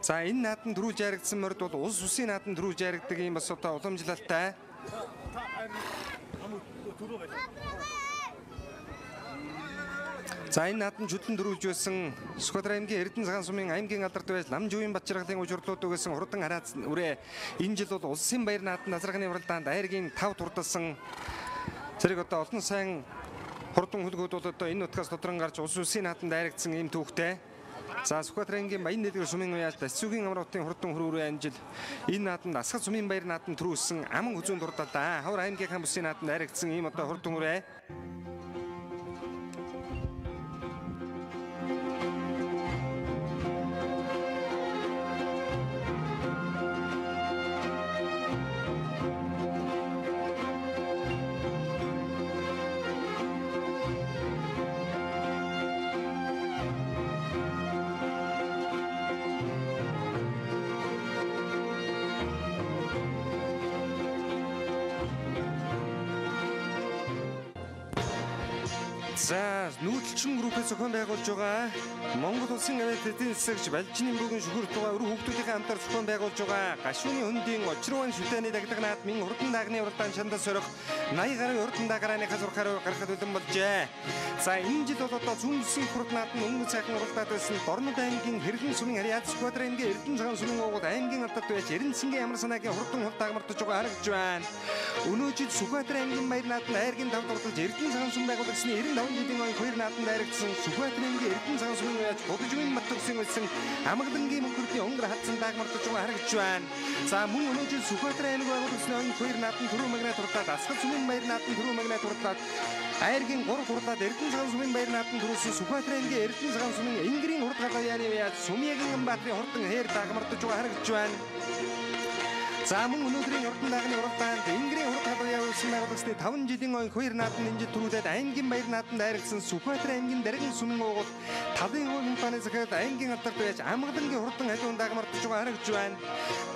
За энэ наадам түрүүлж яригдсан морд бол улс усын наадам түрүүлж яригддаг ийм бас одоо уламжлалтай. За энэ наадам чүтлэн дөрүүлж байсан Сүхбаатар аймгийн Эрдэнэ цагаан сумын аймгийн алдарт байж Намжуугийн Батчаргалын ужирлууд үгээсэн хурдан харааз үрээ энэ жил бол улсын баяр наадам назарганы уралдаанд айргийн 5 турдалсан зэрэг одоо олон сайн хурдан хөлгүүд бол одоо энэ нутгаас тодрон гарч улс усын наадамд айрагдсан ийм түүхтэй. За Сүхбаатар аймгийн Баян дэлгэр сумын уяаж Дасцүгийн амар хотын хурдан хөрөөрөө амжил энэ наадамд Асгат сумын баяр наадам төрүүлсэн аман хүзүүн дурдалаа. Ховор аймгийнхаа бүсийн наадамд айрагдсан ийм одоо хурдан үрээ. За За, нүүдэлчин группээ зохион байгуулж байгаа Монгол Улсын авиа эдийн засагч Балжины мөргөн шүхэр тугаа өрх хүүхдүүдийн хамтаар зохион байгуулж байгаа Гашууны хөндийн Очирван шүтээний даглаг наадмын урдан дагны уралдаан чандас сорих 80 гаруй урдан дагарааныхаа зурхаар гаргахад бэлэн болжээ. За, энэ жил бол одоо зүүн бүсийн хурд наадам өнгө сайхан уралдаад байсан Дорнод аймгийн Хэрлэн сүмийн Харьяат Сүхбаатар аймгийн Эрдэнэ цагаан сүмийн уугуул аймгийн алдарт байж Эрдэнэсэнгийн ямар санаагийн хурдан хул дагмардж байгаа харагдж байна. Өнөө жил Сүхбаатар аймгийн баяр наадам айргийн тавд урдалж Эрдэнэ цагаан сүм байгуулагчны 95 жилийн оюун хоёр наадамд дайрагдсан Сүхбаатар аймгийн Эрдэнэ цагаан сүмийн уяаж Будажмын Бат төгсөн байсан Амгалангийн мөнхөрдний өнгөр хатсан дагмардж байгаа харагдж байна. За, мөн өнөө жил Сүхбаатар аймаг байгуулагчны оюун хоёр наадам түрүү магнат хурлаад Асгал сүмийн баяр наадам түрүү магнат хурлаад айргийн 3 хурлаад Эрдэнэ цагаан сүмийн баяр наадам түрүүсэн Сүхбаатар аймгийн Эрдэнэ цагаан сүмийн Энгэрийн хурд галаяаны уяаж Сумьягийн Баатрын хурдан хээр дагмардж байгаа харагдж байна. За, мөн өнөөдрийн урдан дагны уралдаанд Энгэрийн хурд халуун явуулсан байгуулагчны 5 жилийн оюун хоёр наадам энэ жил түрүүлээд аймгийн баяр наадамд дайрагдсан Сүхбаатар аймгийн Даргин сүмэн уугуул талын хувь компани захирал аймгийн алдарт байж Амгалангийн хурдан халуун дагмардж байгаа харагдж байна.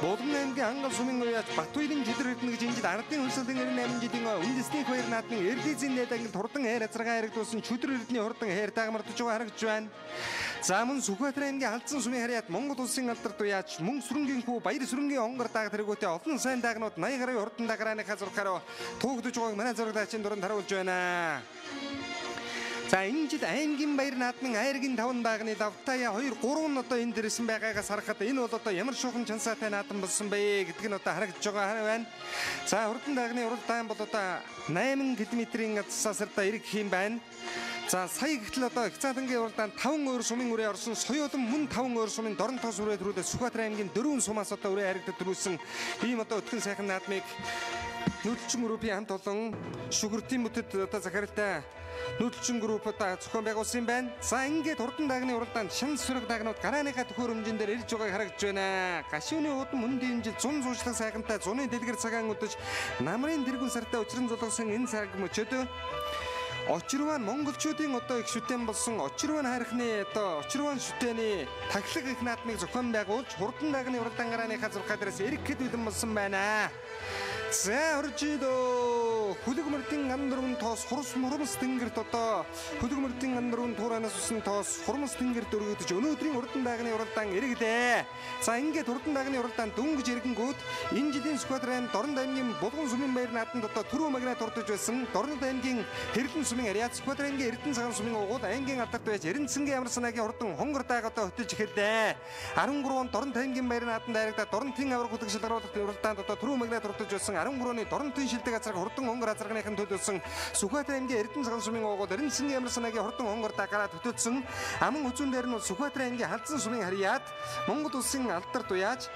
Булган аймгийн Ангал сүмэн уяаж Батуйлын жидэр эрдэнэ гэж энэ жил ардын хөлсөлийн 98 жилийн ой үндэсний хоёр наадмын Эрлизийн найд ангилд хурдан хайр азаргаа харагдуулсан Чөдөр эрдэнийн хурдан хайр дагмардж байгаа харагдж байна. За, мөн Сүхбаатар аймгийн Халдсан сүмийн харьяат Монгол улсын алдарт уяаж мөн сүрэнгийн хүү Баяр сүрэнгийн онгор даг тэргүүтээ олон сайн дагнууд 80 гаруй хурдан дагарааныхаа зурхаараа туугдаж байгааг манай зурагдаачийн дуранд харуулж байна. За, энэ жил аймгийн баяр наадмын айргийн 5 дагны лавтая 2 3 нь одоо энд ирсэн байгаагаас харахад энэ бол одоо ямар шуухан чансаатай наадам болсон бэ гэдг нь одоо харагдаж байгаа байна. За, хурдан дагны уралдаан бол одоо 8 км-ийн засаасаар эргэх юм байна. За, сая гэтэл одоо их цаалангийн уралдаанд 5 өөр сумын үрээ орсон соёолон мөн 5 өөр сумын Дорнотоос үрээ төрүүлээ Сүхбаатар аймгийн 4 сумаас одоо үрээ харагдад төрүүлсэн ийм одоо өтгөн сайхан наадмыг нүүдэлчин группийн хамт олон Шүгүртийн бүтэд одоо захиралтай нүүдэлчин групп одоо зохион байгуулсан юм байна. За, ингээд хурдан дагны уралдаанд шин сүрэг дагнууд гарааныхаа төхөөрөмжин дээр ирж байгааг харагдж байна. Гашууны удам хөндийн жил зун зуушлаг сайхантай зуны дэлгэр цагаан өдөж намрын тэргүүн сартай учран зулгасан энэ цаг мөчөд Очирван монголчуудын одоо их шүтэн болсон Очирван хайрхны одоо Очирван шүтэний тахилга их наадмыг зохион байгуулж хурдан дагны уралдаан гарааныхаа зурхаа дээрээс эргэхэд бэлэн болсон байна. За, орж идөө хүлэг мөрдийн ан дөрвөн тоос хурс мурмас тэнгэрт одоо хүлэг мөрдийн ан дөрвөн тууранаас усан тоос хурмас тэнгэрт өргөдөж өнөөдрийн урдан дагны уралдаан эргэлээ. За, ингээд урдан дагны уралдаан дөнгөж эргэнгүүт энэ жилийн Сүхбаатар аймаг Дорнод аймгийн Булган сүмийн баяр наадамд одоо түрүү магнат урдж байсан Дорнод аймгийн Хэрлэн сүмийн Харьяат Сүхбаатар аймгийн Эрдэнэ цагаан сүмийн угуул аймгийн алдарт байж Эрдэнэсэнгийн ямар санаагийн хурдан хонгор даг одоо хөтөлж эхэллээ. 13 он Дорнод аймгийн баяр наадамд дайрагдаад Дорнотын аварга хөтөг шалгаруулалт уралдаанд одоо түрүү магнат урдж байсан 13-ны Дорнотын шилдэг азарга хурдан хонгор азарганыхын төлөөсөн Сүхбаатар аймгийн Эрдэнэ цагаан сүмийн угуул Эрдэнэсэнгийн ямар санаагийн хурдан хонгор даг гараад хөтөлсөн. Аман хүзүүн дээр нь Сүхбаатар аймгийн Халдсан сүмийн Харьяат Монгол улсын алдарт уяаж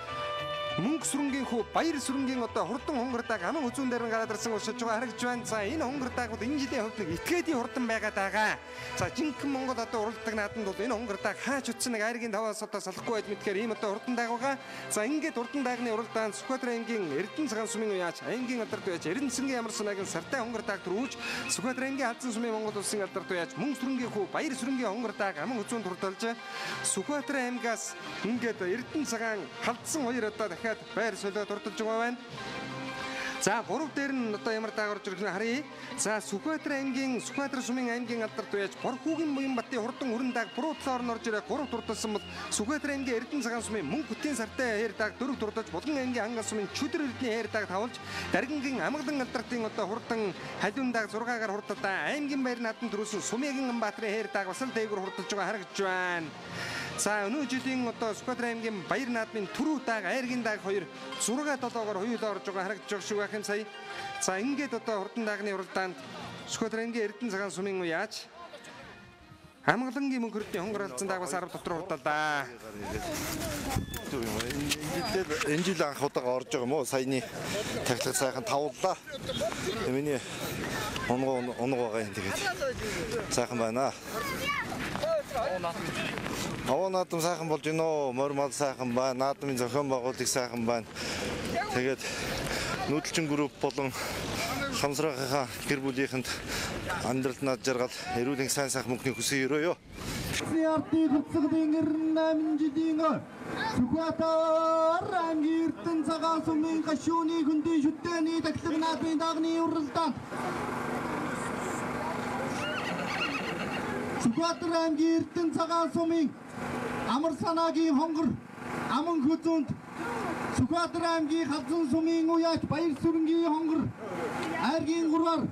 мөнгө сүрэнгийн хүү Баяр сүрэнгийн одоо хурдан хонгордаг аман хүзүүн дээр нь гараад ирсэн уршиж байгаа харагдж байна. За, энэ хонгордаг бол энэ жилийн хувьд нэг итгээдийн хурдан байгаад байгаа. За, жинхэнэ Монгол одоо уралдаг наадамд бол энэ хонгордаг хаач утсан нэг айргийн таваас одоо салахгүй байж мэдхээр ийм одоо хурдан даг байгаа. За, ингээд хурдан дагны уралдаанд Сүхбаатар аймгийн Эрдэнэ цагаан сүмийн уяаж аймгийн алдарт уяаж Эрдэнэсэнгийн ямар санаагийн сартай хонгордаг төрүүлж Сүхбаатар аймгийн Халдсан сүмийн Монгол улсын алдарт уяаж мөнгө сүрэнгийн хүү Баяр сүрэнгийн хонгордаг аман хүзүүн турталж Сүхбаатар аймгаас ингээд Эрдэнэ цагаан Халдсан хоёр одоо дахиад байр солиод урдалж байгаа байна. За, 3 дээр нь одоо ямар даг орж ирэх нь харъя. За, Сүхбаатар аймгийн Сүхбаатар сумын аймгийн алдарт уяаж Борхүүгийн буян батын хурдан өрн даг буруу талаар нь орж ирээ 3 турдалсан бол Сүхбаатар аймгийн Эрдэнэ цагаан сумын мөнгө хөтийн сартай хайр даг 4 турдалж Булган аймгийн Ангал сумын Чөдөр эрдэнийн хайр даг тавлж Даргангийн Амгалан алдартын одоо хурдан халиун даг 6-гаар хурдалдаа аймгийн баяр наадам төрүүлсэн Сумын Баатарын хайр даг бас л дээгүр хурдалж байгаа харагдж байна. За, өнөө жилийн одоо Сүхбаатар аймгийн баяр наадмын түрүү даг айргийн даг 2 6 7-оор хоёулаа орж байгаа харагдж байгаа шиг байх юм сая. За, ингээд одоо хурдан дагны уралдаанд Сүхбаатар аймгийн Эрдэнэ цагаан сумын уяаж Амгалангийн мөнхөрдний хонгор алдсан даг бас 10 дотор хурдалаа. Энэ жил анх удаага орж байгаа юм уу? Саяны тахилга сайхан тавлаа. Миний унгоо байгаа юм, тэгээд сайхан байна. Аваа наадам сайхан болж гинөө. Морь мал сайхан байна. Наадмын зохион байгуулалт сайхан байна. Тэгээд нүүдэлчин групп болон Хамсраагийнхаа гэр бүлийнхэнд амьдралд над жаргал, эрүүл сайн сайхан мөнгөний хүсэн өрөөё. Ардын хувцаглын 98 жилийн Сүхбаатар аймгийн Эрдэнэ цагаан сумын гашууны хөндийн шүтээний тахилга наадмын дагны уралдаанд Сүхбаатар аймгийн Эрдэнэ цагаан сумын Амар санаагийн хонгор Аман хүзүүнд, Сүхбаатар аймгийн Халзан сумын уяач Баяр сүрэнгийн хонгор Айргийн 3-аар,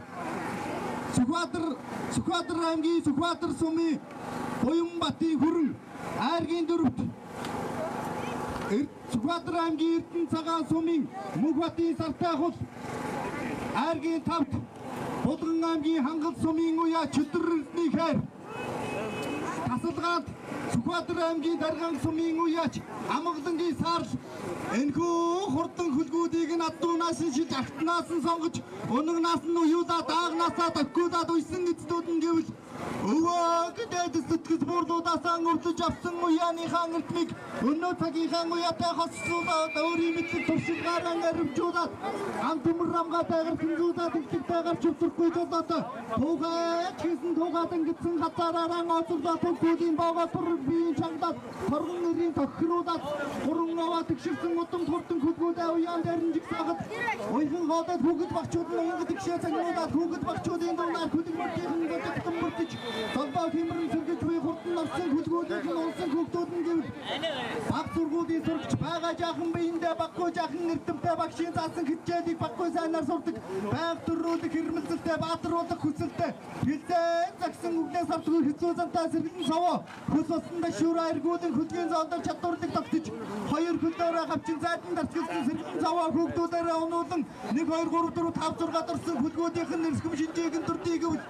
Сүхбаатар аймгийн Сүхбаатар сумын Буянбатын хүрэн Айргийн 4-т, Сүхбаатар аймгийн Эрдэнэ цагаан сумын Мөнхбатын сартай хул Айргийн 5-т, Булган аймгийн Хангал сумын уяа Чөтгөр эрдний хайр Тасалгаанд Сүхбаатар аймгийн Дарган сумын уяач Амгалангийн саарл энэхүү хурдан хөлгүүдийг нь адуунаас нь шилж агтнаас нь сонгож өнөгнаас нь уюулаад аагнаасаа тохиулаад уйсан эцдүүд нь гэвэл өвөө гэдэг сэтгэл буурлуудаасаа өвлөж авсан уяаныхаа эрдмийг өнөө цагийнхаа уяатай хоцлуулаад өөрийн мэдлэг туршилгаараа аривжуулаад ам төмөр рамгаатайгаар хэмжүүлээд ихтэйгээр чөвтөрхгүй жолоотой тугай хийсэн тугаад ингэсэн хазаараараа оцорлоо төгсүүдийн боогоо тур биеийн чангалаад торгон нэрийн тохируулаад гурван аваа тэгшэрсэн удам хурдан хөлгүүдээ уяан дээр нь жигсаахад уйхан хоолойд хүүхэд багчууд нь уян тэгшээ цагнуулаад хүүхэд багчуудын дундаар хөлөг мөрдийнхэн бодогдсон мөрдөж толгой хэмрэн сэргэж буй хурдан орсон хөлгүүдийнх нь унсан хүүхдүүд нь гэвэл баг сургуулийн сурагч байгаа жаахан биендээ баггүй жаахан эрдэмтэй багшийн заасан хичээлийг баггүй сайнаар сурдаг байнга төрүүлэх хэрмэлзэлтэй баатруулах хүсэлтэй хилзээ загсан үгнээс ардгүй хэцүү зантай сэргэлэн совоо хөлс усанда шүүрэ эргүүлэн хөлгийн зоолдол чадварлыг тогтож хоёр хөлөөрөө хавчин зайдан дарцгалсан сэргэлэн совоо хүүхдүүдээрээ унуулан 1 2 3 4 5 6 дорсон хөлгүүдийнх нь нэрсгэм шинжээг нь дүрдийг гэвэл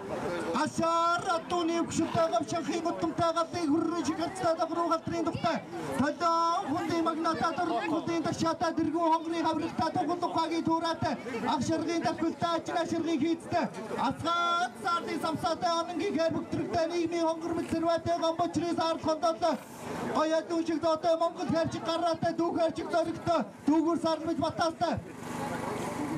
гашаар адууны өгшөлтэй гавшанхын удамтай галын хөррөн шиг харцтай дагруу галтрын тухтай толон хүндийн магнатаа дөрвөн хүндийн ташаатай дэргүүн хонгорын хавралтай туган тухагийн туураатай ах шаргын давхилтай ажраа шаргын хийцтэй асгаад саардын самсаатай ононгийн хэр бүхтрэгтэй нийгмийн хонгор мэлсэрвэтэй гомбочрын саард хондоолтой гоёд шиг зоотой Монгол хэрчиг гараатай дүүх хэрчиг зоригтой дүүгүр сармж батаастай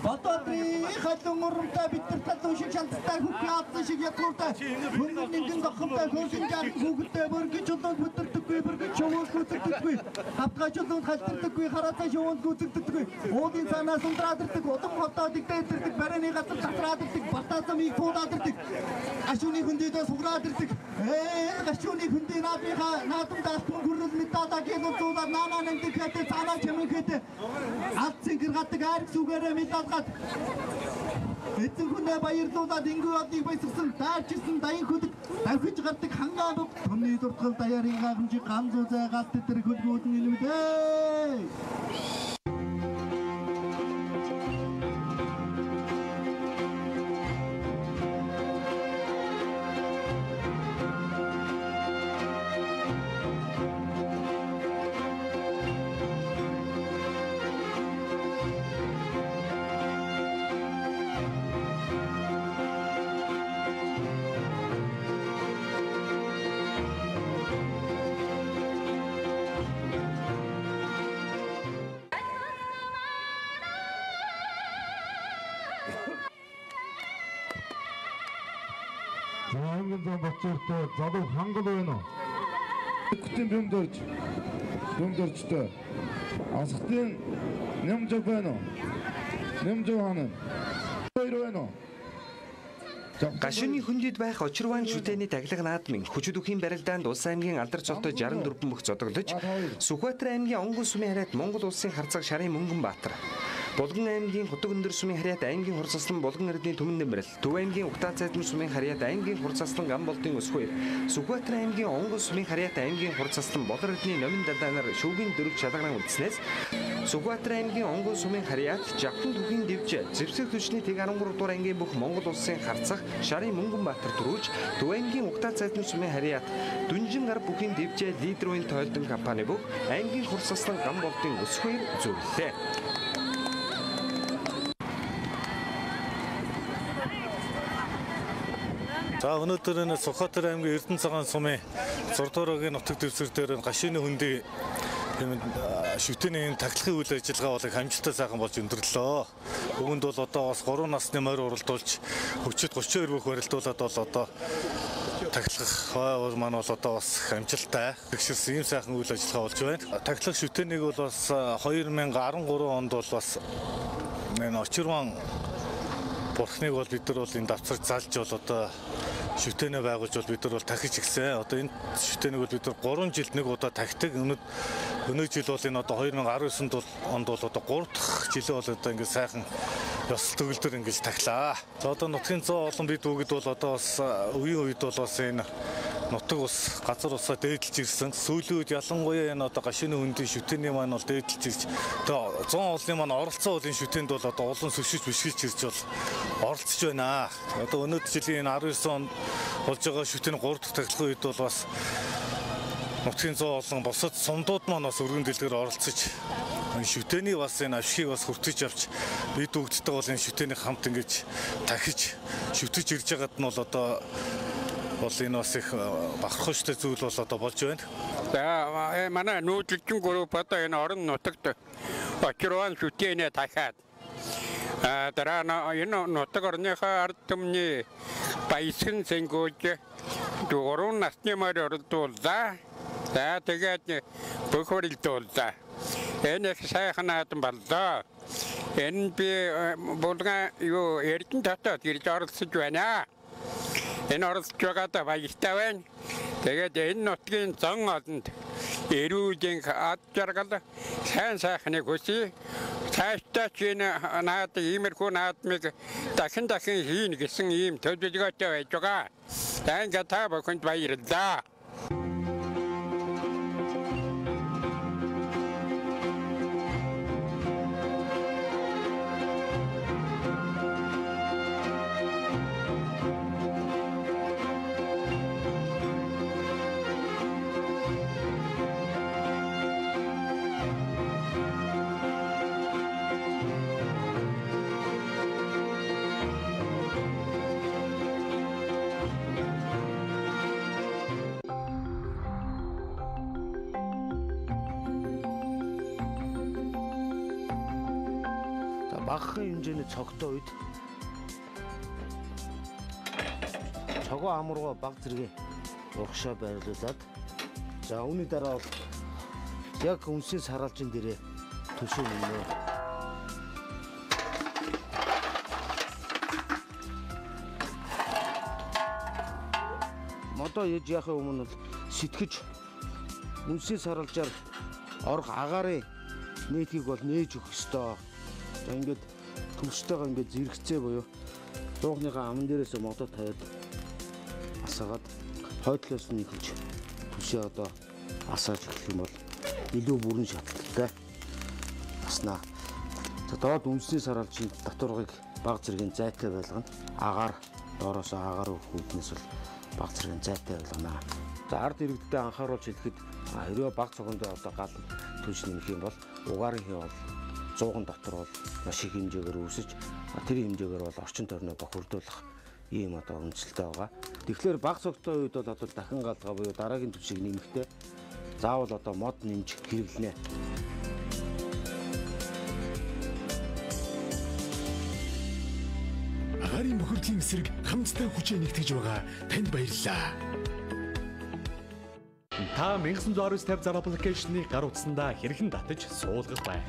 Бататрын халуун урамтай бид нар талуун шиг шанттай хүүхэн аадсан шиг ятгууртай хөнгөн нэгэн дохомтой хөөрхөн жаахан хүүхэдтэй бөргөн чулуунд бүдэрдэггүй бөргөн чулуунд гүцэгддэггүй хавтгай чулуунд халтардаггүй хараацай шувуунд гүцэгддэггүй уулын цаанаас ундраад ирдэг удам хотоо дэгдээд ирдэг барааны газар татраад ирдэг бартаазамыг туулаад ирдэг гашууны хөндийдээ суграад ирдэг гашууны хөндий наадмынхаа наадамд алтан хүрэл медалаа гэлүүлээд наанаа нэмдэг хэтэй цаанаа чимэнхэтэй алт цэнгэр гадаг айраг сүгээрээ медалгаа Эзэн хүнээ баярлуулад ингүй одыг баясгсан даарчсан даян хөдөг давхиж гардаг хангаа бүг түмний дуртгал даяарын гайхамшиг ганц үзээ галт тэр хөлгүүд нь илүүдээ. Аймгийн зам бочиртой залуу хангал байна уу? Бүтэн бөмдөрж бөмдөрчтэй. Асхтын нэмжив байна уу? Нэмжив хаана? Хоёр байна уу? Гашууны хөндөд байх Очирван шүтээний таглаг наадмын хүчит үхийн барилдаанд Улс аймгийн алдар цолтой 64 мөх зодоглож Сүхбаатар аймгийн Онгон сумын харьяат Монгол улсын харцаг шарын мөнгөн баатар Булган аймгийн Хутаг өндөр сумын харьяат аймгийн хурцаслан Булган эрдний түмэн нэмрэл Төв аймгийн Угтаа цайдмын сумын харьяат аймгийн хурцаслан Гамболдын өсгөөр Сүхбаатар аймгийн Онгон сумын харьяат аймгийн хурцаслан Болор эрдний номин далайнаар шүүгийн дөрөв шалгаран үлдснээс Сүхбаатар аймгийн Онгон сумын харьяат Жавхан түүхийн дэвж зэвсэг түвшний тэг 13 дугаар ангийн бүх Монгол улсын харцах шарын мөнгөн баатар төрүүлж Төв аймгийн Угтаа цайдмын сумын харьяат Дүнжин гар бүхийн дэвжээ лидерийн тойлдон компани бүх аймгийн хурцаслан Гамболдын өсгөөр зөвлөлээ. За өнөөдөр энэ Сүхбаатар аймгийн Эрдэнэ цагаан сумын 6 дуурайгийн нутаг дэвсгэр дээр гашууны хөндий шүтээний энэ тахилгын үйл ажиллагаа бол их амжилттай сайхан болж өндөрлөө. Үүнд бол одоо бас 3 насны морь уралдуулж хүчит 32 бүх барилдуулаад бол одоо тахилгах хой маань бол одоо бас их амжилттай. Тэгшэрсэн ийм сайхан үйл ажиллагаа болж байна. Тахилга шүтээнийг бол бас 2013 онд бол бас энэ Очирван бурхныг бол бид нар бол энэ давцар залж бол одоо шүтэнэ байгуулж бол бид нар бол тахиж гисэн. Одоо энэ шүтэнэг бол бид нар 3 жилд нэг удаа тахидаг. Өнөө жил бол энэ одоо 2019 онд бол одоо 3 дахь жилээ бол одоо ингээд сайхан ёс төгөлдөр ингэж тахилаа. За одоо нутгийн зоо олон бид бүгд бол одоо бас үеийн үед бол бас энэ нутаг ус газар усаа дээдэлж ирсэн. Сүүлийн үед ялангуяа энэ одоо гашууны хөндийн шүтээний маань бол дээдэлж ирж одоо 100 уулын маань оролцоо уулын шүтээнд бол одоо улам сүшиж бишгэлж ирж бол оролцож байна. Одоо өнөөдөр жилийн энэ 19 онд болж байгаа шүтээний 3 дахь тахилгын үед бол бас нутгийн зоо олон бусад сумдууд маань бас өргөн дэлгэр оролцож энэ шүтээний бас энэ авшгийг бас хүртэж авч бид бүгдтэй бол энэ шүтээний хамт ингэж тахиж шүтэж ирж байгаад нь бол одоо бол энэ бас их бахархууштай зүйл бол одоо болж байна. За манай нүүдэлчин групп одоо энэ орон нутагт очирван шүтэнэ дахиад дараа нь энэ нутаг орныхоо ард түмний баясган сэнгүүж 3 насны морь оролдууллаа. За тэгээд бүх оролдууллаа. Энэ их сайхан наадам боллоо. Энэ би булган юу Эрдэнэ дотоод ирж оролцож байна. Энэ оролцож байгаадаа баяртай байна. Тэгээд энэ нутгийн зон олонд эрүүлийн ад жаргал сайн сайхныг хүсье. Цаашдаа ч энэ наад иймэрхүү наадмыг дахин дахин хийнэ гэсэн ийм төлөвлөгөөтэй байж байгаа. За ингээд та бүхэнд баярлалаа. Багахан хэмжээний цогтой үед цогоо амрууга баг зэрэг урагшаа байрлуулад за үүний дараа бол яг үнсийн сараалжин дээрээ түлшээ нэмнэ. Модоо ээж яхаа өмнө бол сэтгэж үнсийн сараалжаар орох агаарын нийтгийг бол нээж өгөх ёстой. За ингээд төвчтэйгээ ингээд зэрэгцээ буюу дуугныхаа аман дээрээс модоо тавиад асаагаад хойдлоос нь эхэлж түшээ одоо асааж эхлэх юм бол илүү бүрэн шаталтай аснаа. За доод үндэсний сараалжийн татварыг баг зэргийн зайтай байлгана. Агаар доороос агаар өгөх үүднээс бол баг зэргийн зайтай байлгана. За ард иргэдтэй анхааруулж хэлэхэд хэрвээ баг цогондоо одоо гал түлш нэмэх юм бол угаарын хий бол 100 дотор бол маш их хэмжээгээр үүсэж тэр хэмжээгээр бол орчин тойрноо бохирдуулах ийм одоо үнэлэлтэй байгаа. Тэгэхээр баг цогтой үед бол одоо дахин галгаа буюу дараагийн түвшийг нэмэхдээ заавал одоо мод нэмж хэрэглэнэ. Агаарын бохирдлын эсрэг хамтдаа хүчээ нэгтгэж байгаа танд баярлалаа. Та 1919 зар аппликейшнийг гар утсандаа хэрхэн татаж суулгах вэ?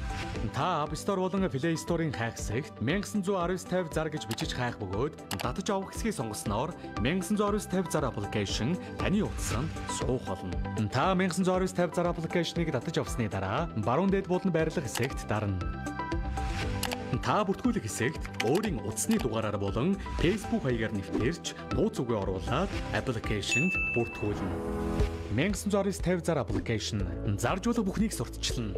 Та App Store болон Play Store-ын хайх хэсэгт 1919 зар гэж бичиж хайх бөгөөд татаж авах хэсгийг сонгосноор 1919 зар аппликейшн таны утсанд суух болно. Та 1919 зар аппликейшнийг татаж авсны дараа баруун дээд булан байрлах хэсэгт дарна. Та бүртгүүлэх хэсэгт өөрийн утасны дугаараар болон Facebook хаягаар нэвтэрч нууц үгээ оруулаад аппликейшнд бүртгүүлнэ. 1919 зар аппликейшн заржуулах бүхнийг сурталчилна.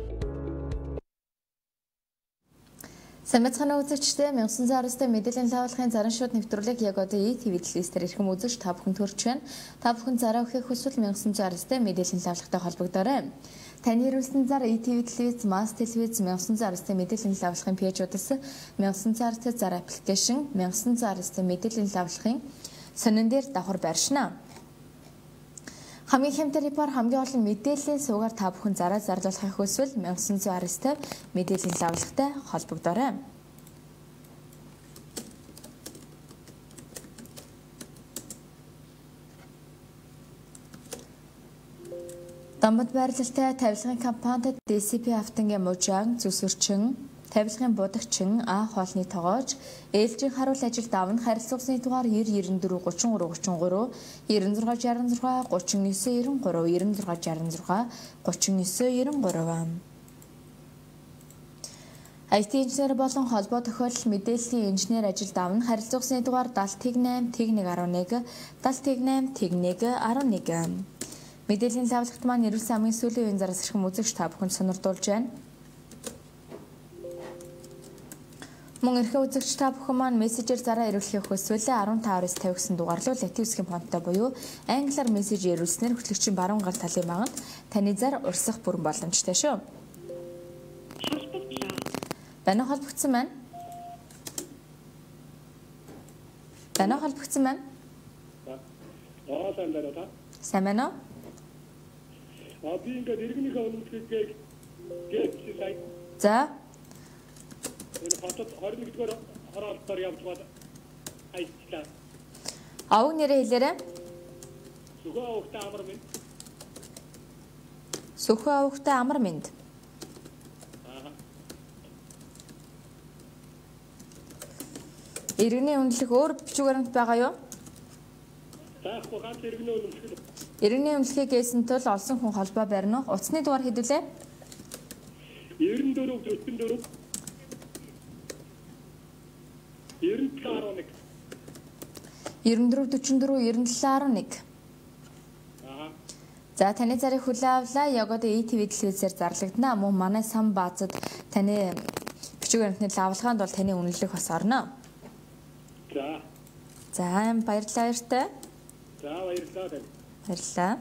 Сайн байцгаана үзэгчдээ 1919 мэдээллийн лавлахын зарын шууд нэвтрүүлэг яг одоо ETV телевизээр эрхэм үзэгч та бүхэн төрж байна. Та бүхэн зараа өгөхийг хүсвэл 1919 мэдээллийн лавлахтай холбогдоорой. Таны ирүүлсэн зар ETV телевиз, Mass телевиз 1919 мэдээллийн лавлахын пэйжүүдээс 1919 зар аппликейшн 1919 мэдээллийн лавлахын сонин дээр давхар байршина. Хамгийн хямдхан репор хамгийн олон мэдээллийн суугаар та бүхэн зараа зарлуулахыг хүсвэл 1919 мэдээллийн лавлагтай холбогдоорой. Домбод байрлалтай тавилгын компанид DCP автангийн мужаан зүсвэрчин Тавилгын будагчин А хоолны тогооч ээлжийн харуул ажилд авна. Харилцагсны дугаар 90 94 33 33 96 66 39 93 96 66 39 93. IT инженер болон холбоо тохиолдол мэдээллийн инженер ажилд авна. Харилцагсны дугаар 70 08 01 11 70 08 01 11. Мэдээллийн лавлагт маань эрүүлсэн хамгийн сүүлийн үеийн зараас хэрхэн үзэгч та бүхэнд сонирдуулж байна. Мөн эрхэн үзэгч та бүхэн маань мессежээр зараа ирүүлэхийг хүсвэл 15-950 гэсэн дугаар руу латин үсгийн фонттой буюу англиар мессеж ирүүлснээр хөтлөгчийн баруун гар талын баганд таны зар урсах бүрэн боломжтой шүү. Банаа холбогдсон байна. Банаа холбогдсон байна. Аа сайн байна та. Сайн байна уу? Аа би ингээд иргэнийхээ үнэмлэхийг гээч сая. За. Энэ хотод 21-р хороолтоор явж байгаа ажиллаа. Овог нэрээ хэлээрэй. Сүхүү овогтой амар мэнд. Сүхүү овогтой амар мэнд. Иргэний үнэлэх өөр бичиг баримт байгаа юу? Байхгүй, ганц иргэний үнэмлэх. Иргэний үнэлэхийг гээсэн тул олсон хүн холбоо барина уу? Утасны дугаар хэд вүлээ? 94 44 97 11. 94 44 97 11. Аа. За таны зарыг хүлээн авлаа. Яг одоо ETV телевизээр зарлагдана. Мөн манай сан баазад таны бичиг баримтны лавлгаанд бол таны үнэлэх бас орно. За. За баярлалаа баяртай. За баярлалаа тань. Баярлалаа.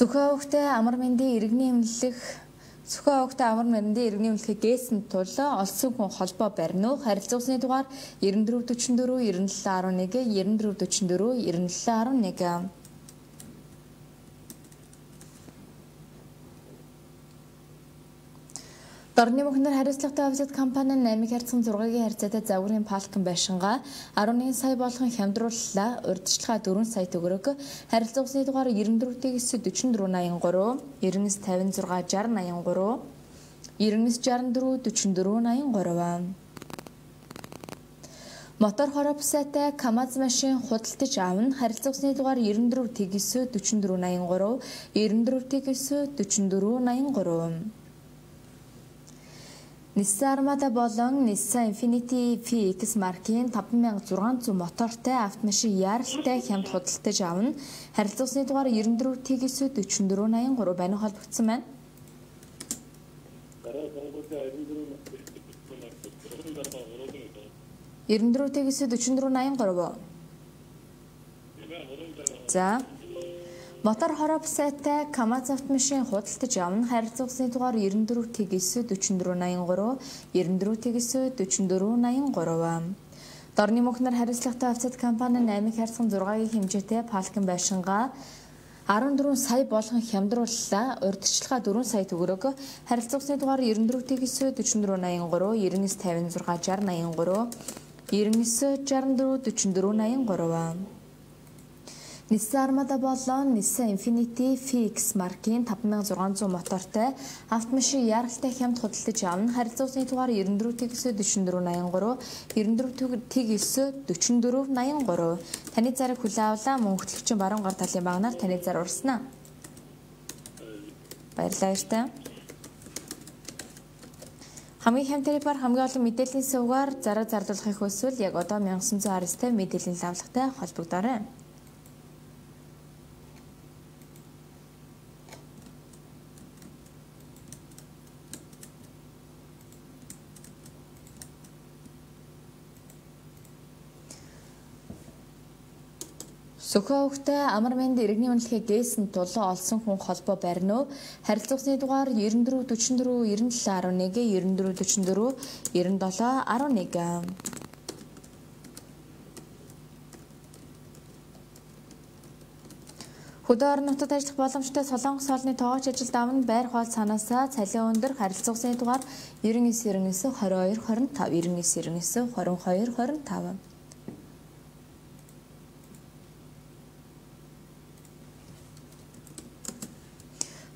Сүхээ овогтой амар мэндийн иргэний эмнэлэг Сүхээ овогтой амар мэндийн иргэний эмнэлгийг гээсэн тул олсон хүн холбоо барина уу? Харилцагсны дугаар 94 44 97 11 94 44 97 11. Дорны мөхнөр хариуцлагатай офисод компани нь 8 харьцан 6-гийн харьцаатай загварын палкан байшингаа 11 сая болгон хямдрууллаа. Урьдчилгаа 4 сая төгрөг. Харилцагсны дугаар 94 9 44 83 99 56 60 83 99 64 44 83. Мотор хороо псатай КАМАЗ машин худалдаж авна. Харилцагсны дугаар 94 9 44 83 94 9 44 83. Nissan Armada болон Nissan Infiniti FX маркийн 5600 мотортой автомашин яаралтай хямд худалдаж авна. Харилцагсны дугаар 94 9 44 83 банк холбогдсон байна. 94 9 44 83. За. Мотор хороо псайтай КАМАЗ автомашин худалдаж авна. Харилцагсны дугаар 94 9 44 83 94 9 44 83. Дорны мөнхнөр хариуцлагатай офисод компани 8 харьцан 6-гийн хэмжээтэй палкан байшингаа 14 сая болгон хямдрууллаа. Урьдчилгаа 4 сая төгрөг. Харилцагсны дугаар 94 9 44 83 99 56 60 83 99 64 44 83. Nissan Armada болон Nissan Infiniti FX маркийн 5600 мотортой автомашин яаралтай хямд худалдаж авна. Харилцагсны дугаар 94 9 44 83 94 9 44 83. Таны зарыг хүлээн авлаа. Мөн хөтлөгчийн баруун гар талын багнаар таны зар урснаа. Баярлалаа баяртай. Хамгийн хямд тарифаар хамгийн олон мэдээллийн сувгаар зараа зарлуулахыг хүсвэл яг одоо 1995 мэдээллийн лавлагтай холбогдоорой. Сүхээ овогтой амар мэнд иргэний үнэлэхийг гээсэн тул олсон хүн холбоо барина уу? Харилцагсны дугаар 94 44 97 11 94 44 97 11. Хөдөө орон нутагт ажиллах боломжтой Солонгос хоолны тоогооч ажилд авна. Байр хоол цаанаасаа цалин өндөр, харилцаа усны дугаар 99 99 22 25 99 99 22 25.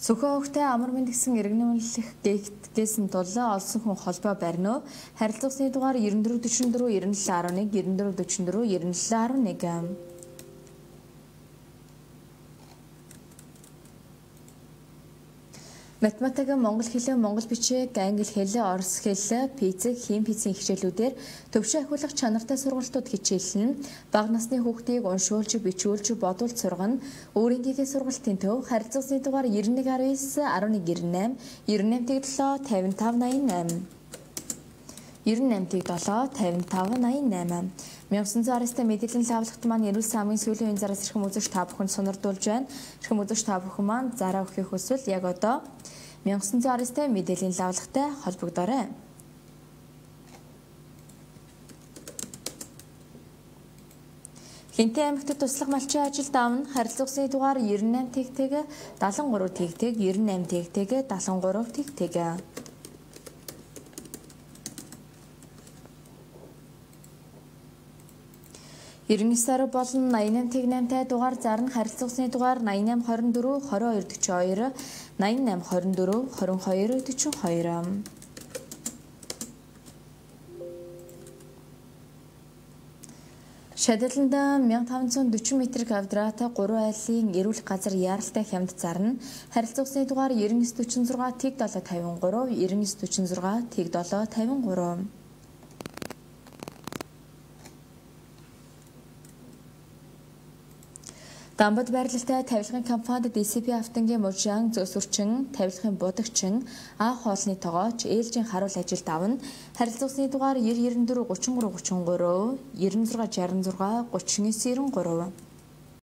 Сөхөн өвхтэй амар мэнд гэсэн иргэний үнэлэх гэгтгээсэн тул олсон хүн холбоо барина. Харилцаа усны дугаар 94 44 97 11 94 44 97 11. Математик, монгол хэл, монгол бичиг, англи хэл, орос хэл, физик, хим физикийн хичээлүүдээр төвшин ахиулах чанартай сургалтууд хичээлнэ. Бага насны хүүхдийг уншуулж, бичүүлж, бодуулж сургана. Өөрийн гэгээ сургалтын төв харилцаа усны дугаар 91 19 11 98 98 7 55 88. 98 7 55 88. 1919 мэдээллийн лавлагт маань эрүүл самын сүүлийн үеийн зараас эрхэм үзэгч та бүхэнд сонирдуулж байна. Эрхэм үзэгч та бүхэн маань зараа өгөхийг хүсвэл яг одоо 1919 мэдээллийн лавлагтай холбогдоорой. Хинтээ аймагт туслах малчин ажилд авна. Харилцаа усны дугаар 98 тэгтэг 73 тэгтэг 98 тэгтэг 73 тэгтэг. 99 болон 88 тэг 8 дугаар зарна. Харилцаа усны дугаар 88 24 22 42 88 24 22 42. Шадиланд 1540 м квадрат 3 айлын эрүүл газар яаралтай хямд зарна. Харилцаа усны дугаар 9946 тэг 753 9946 тэг 753. Дамбад байрлалтай тавилгын компанид DCP автангийн мужаан, зөөсөрчин, тавилгын будагчин, А хоолны тогооч, ээлжийн харуул ажилд авна. Харилцаа усны дугаар 90 94 33 33 96 66 39 93.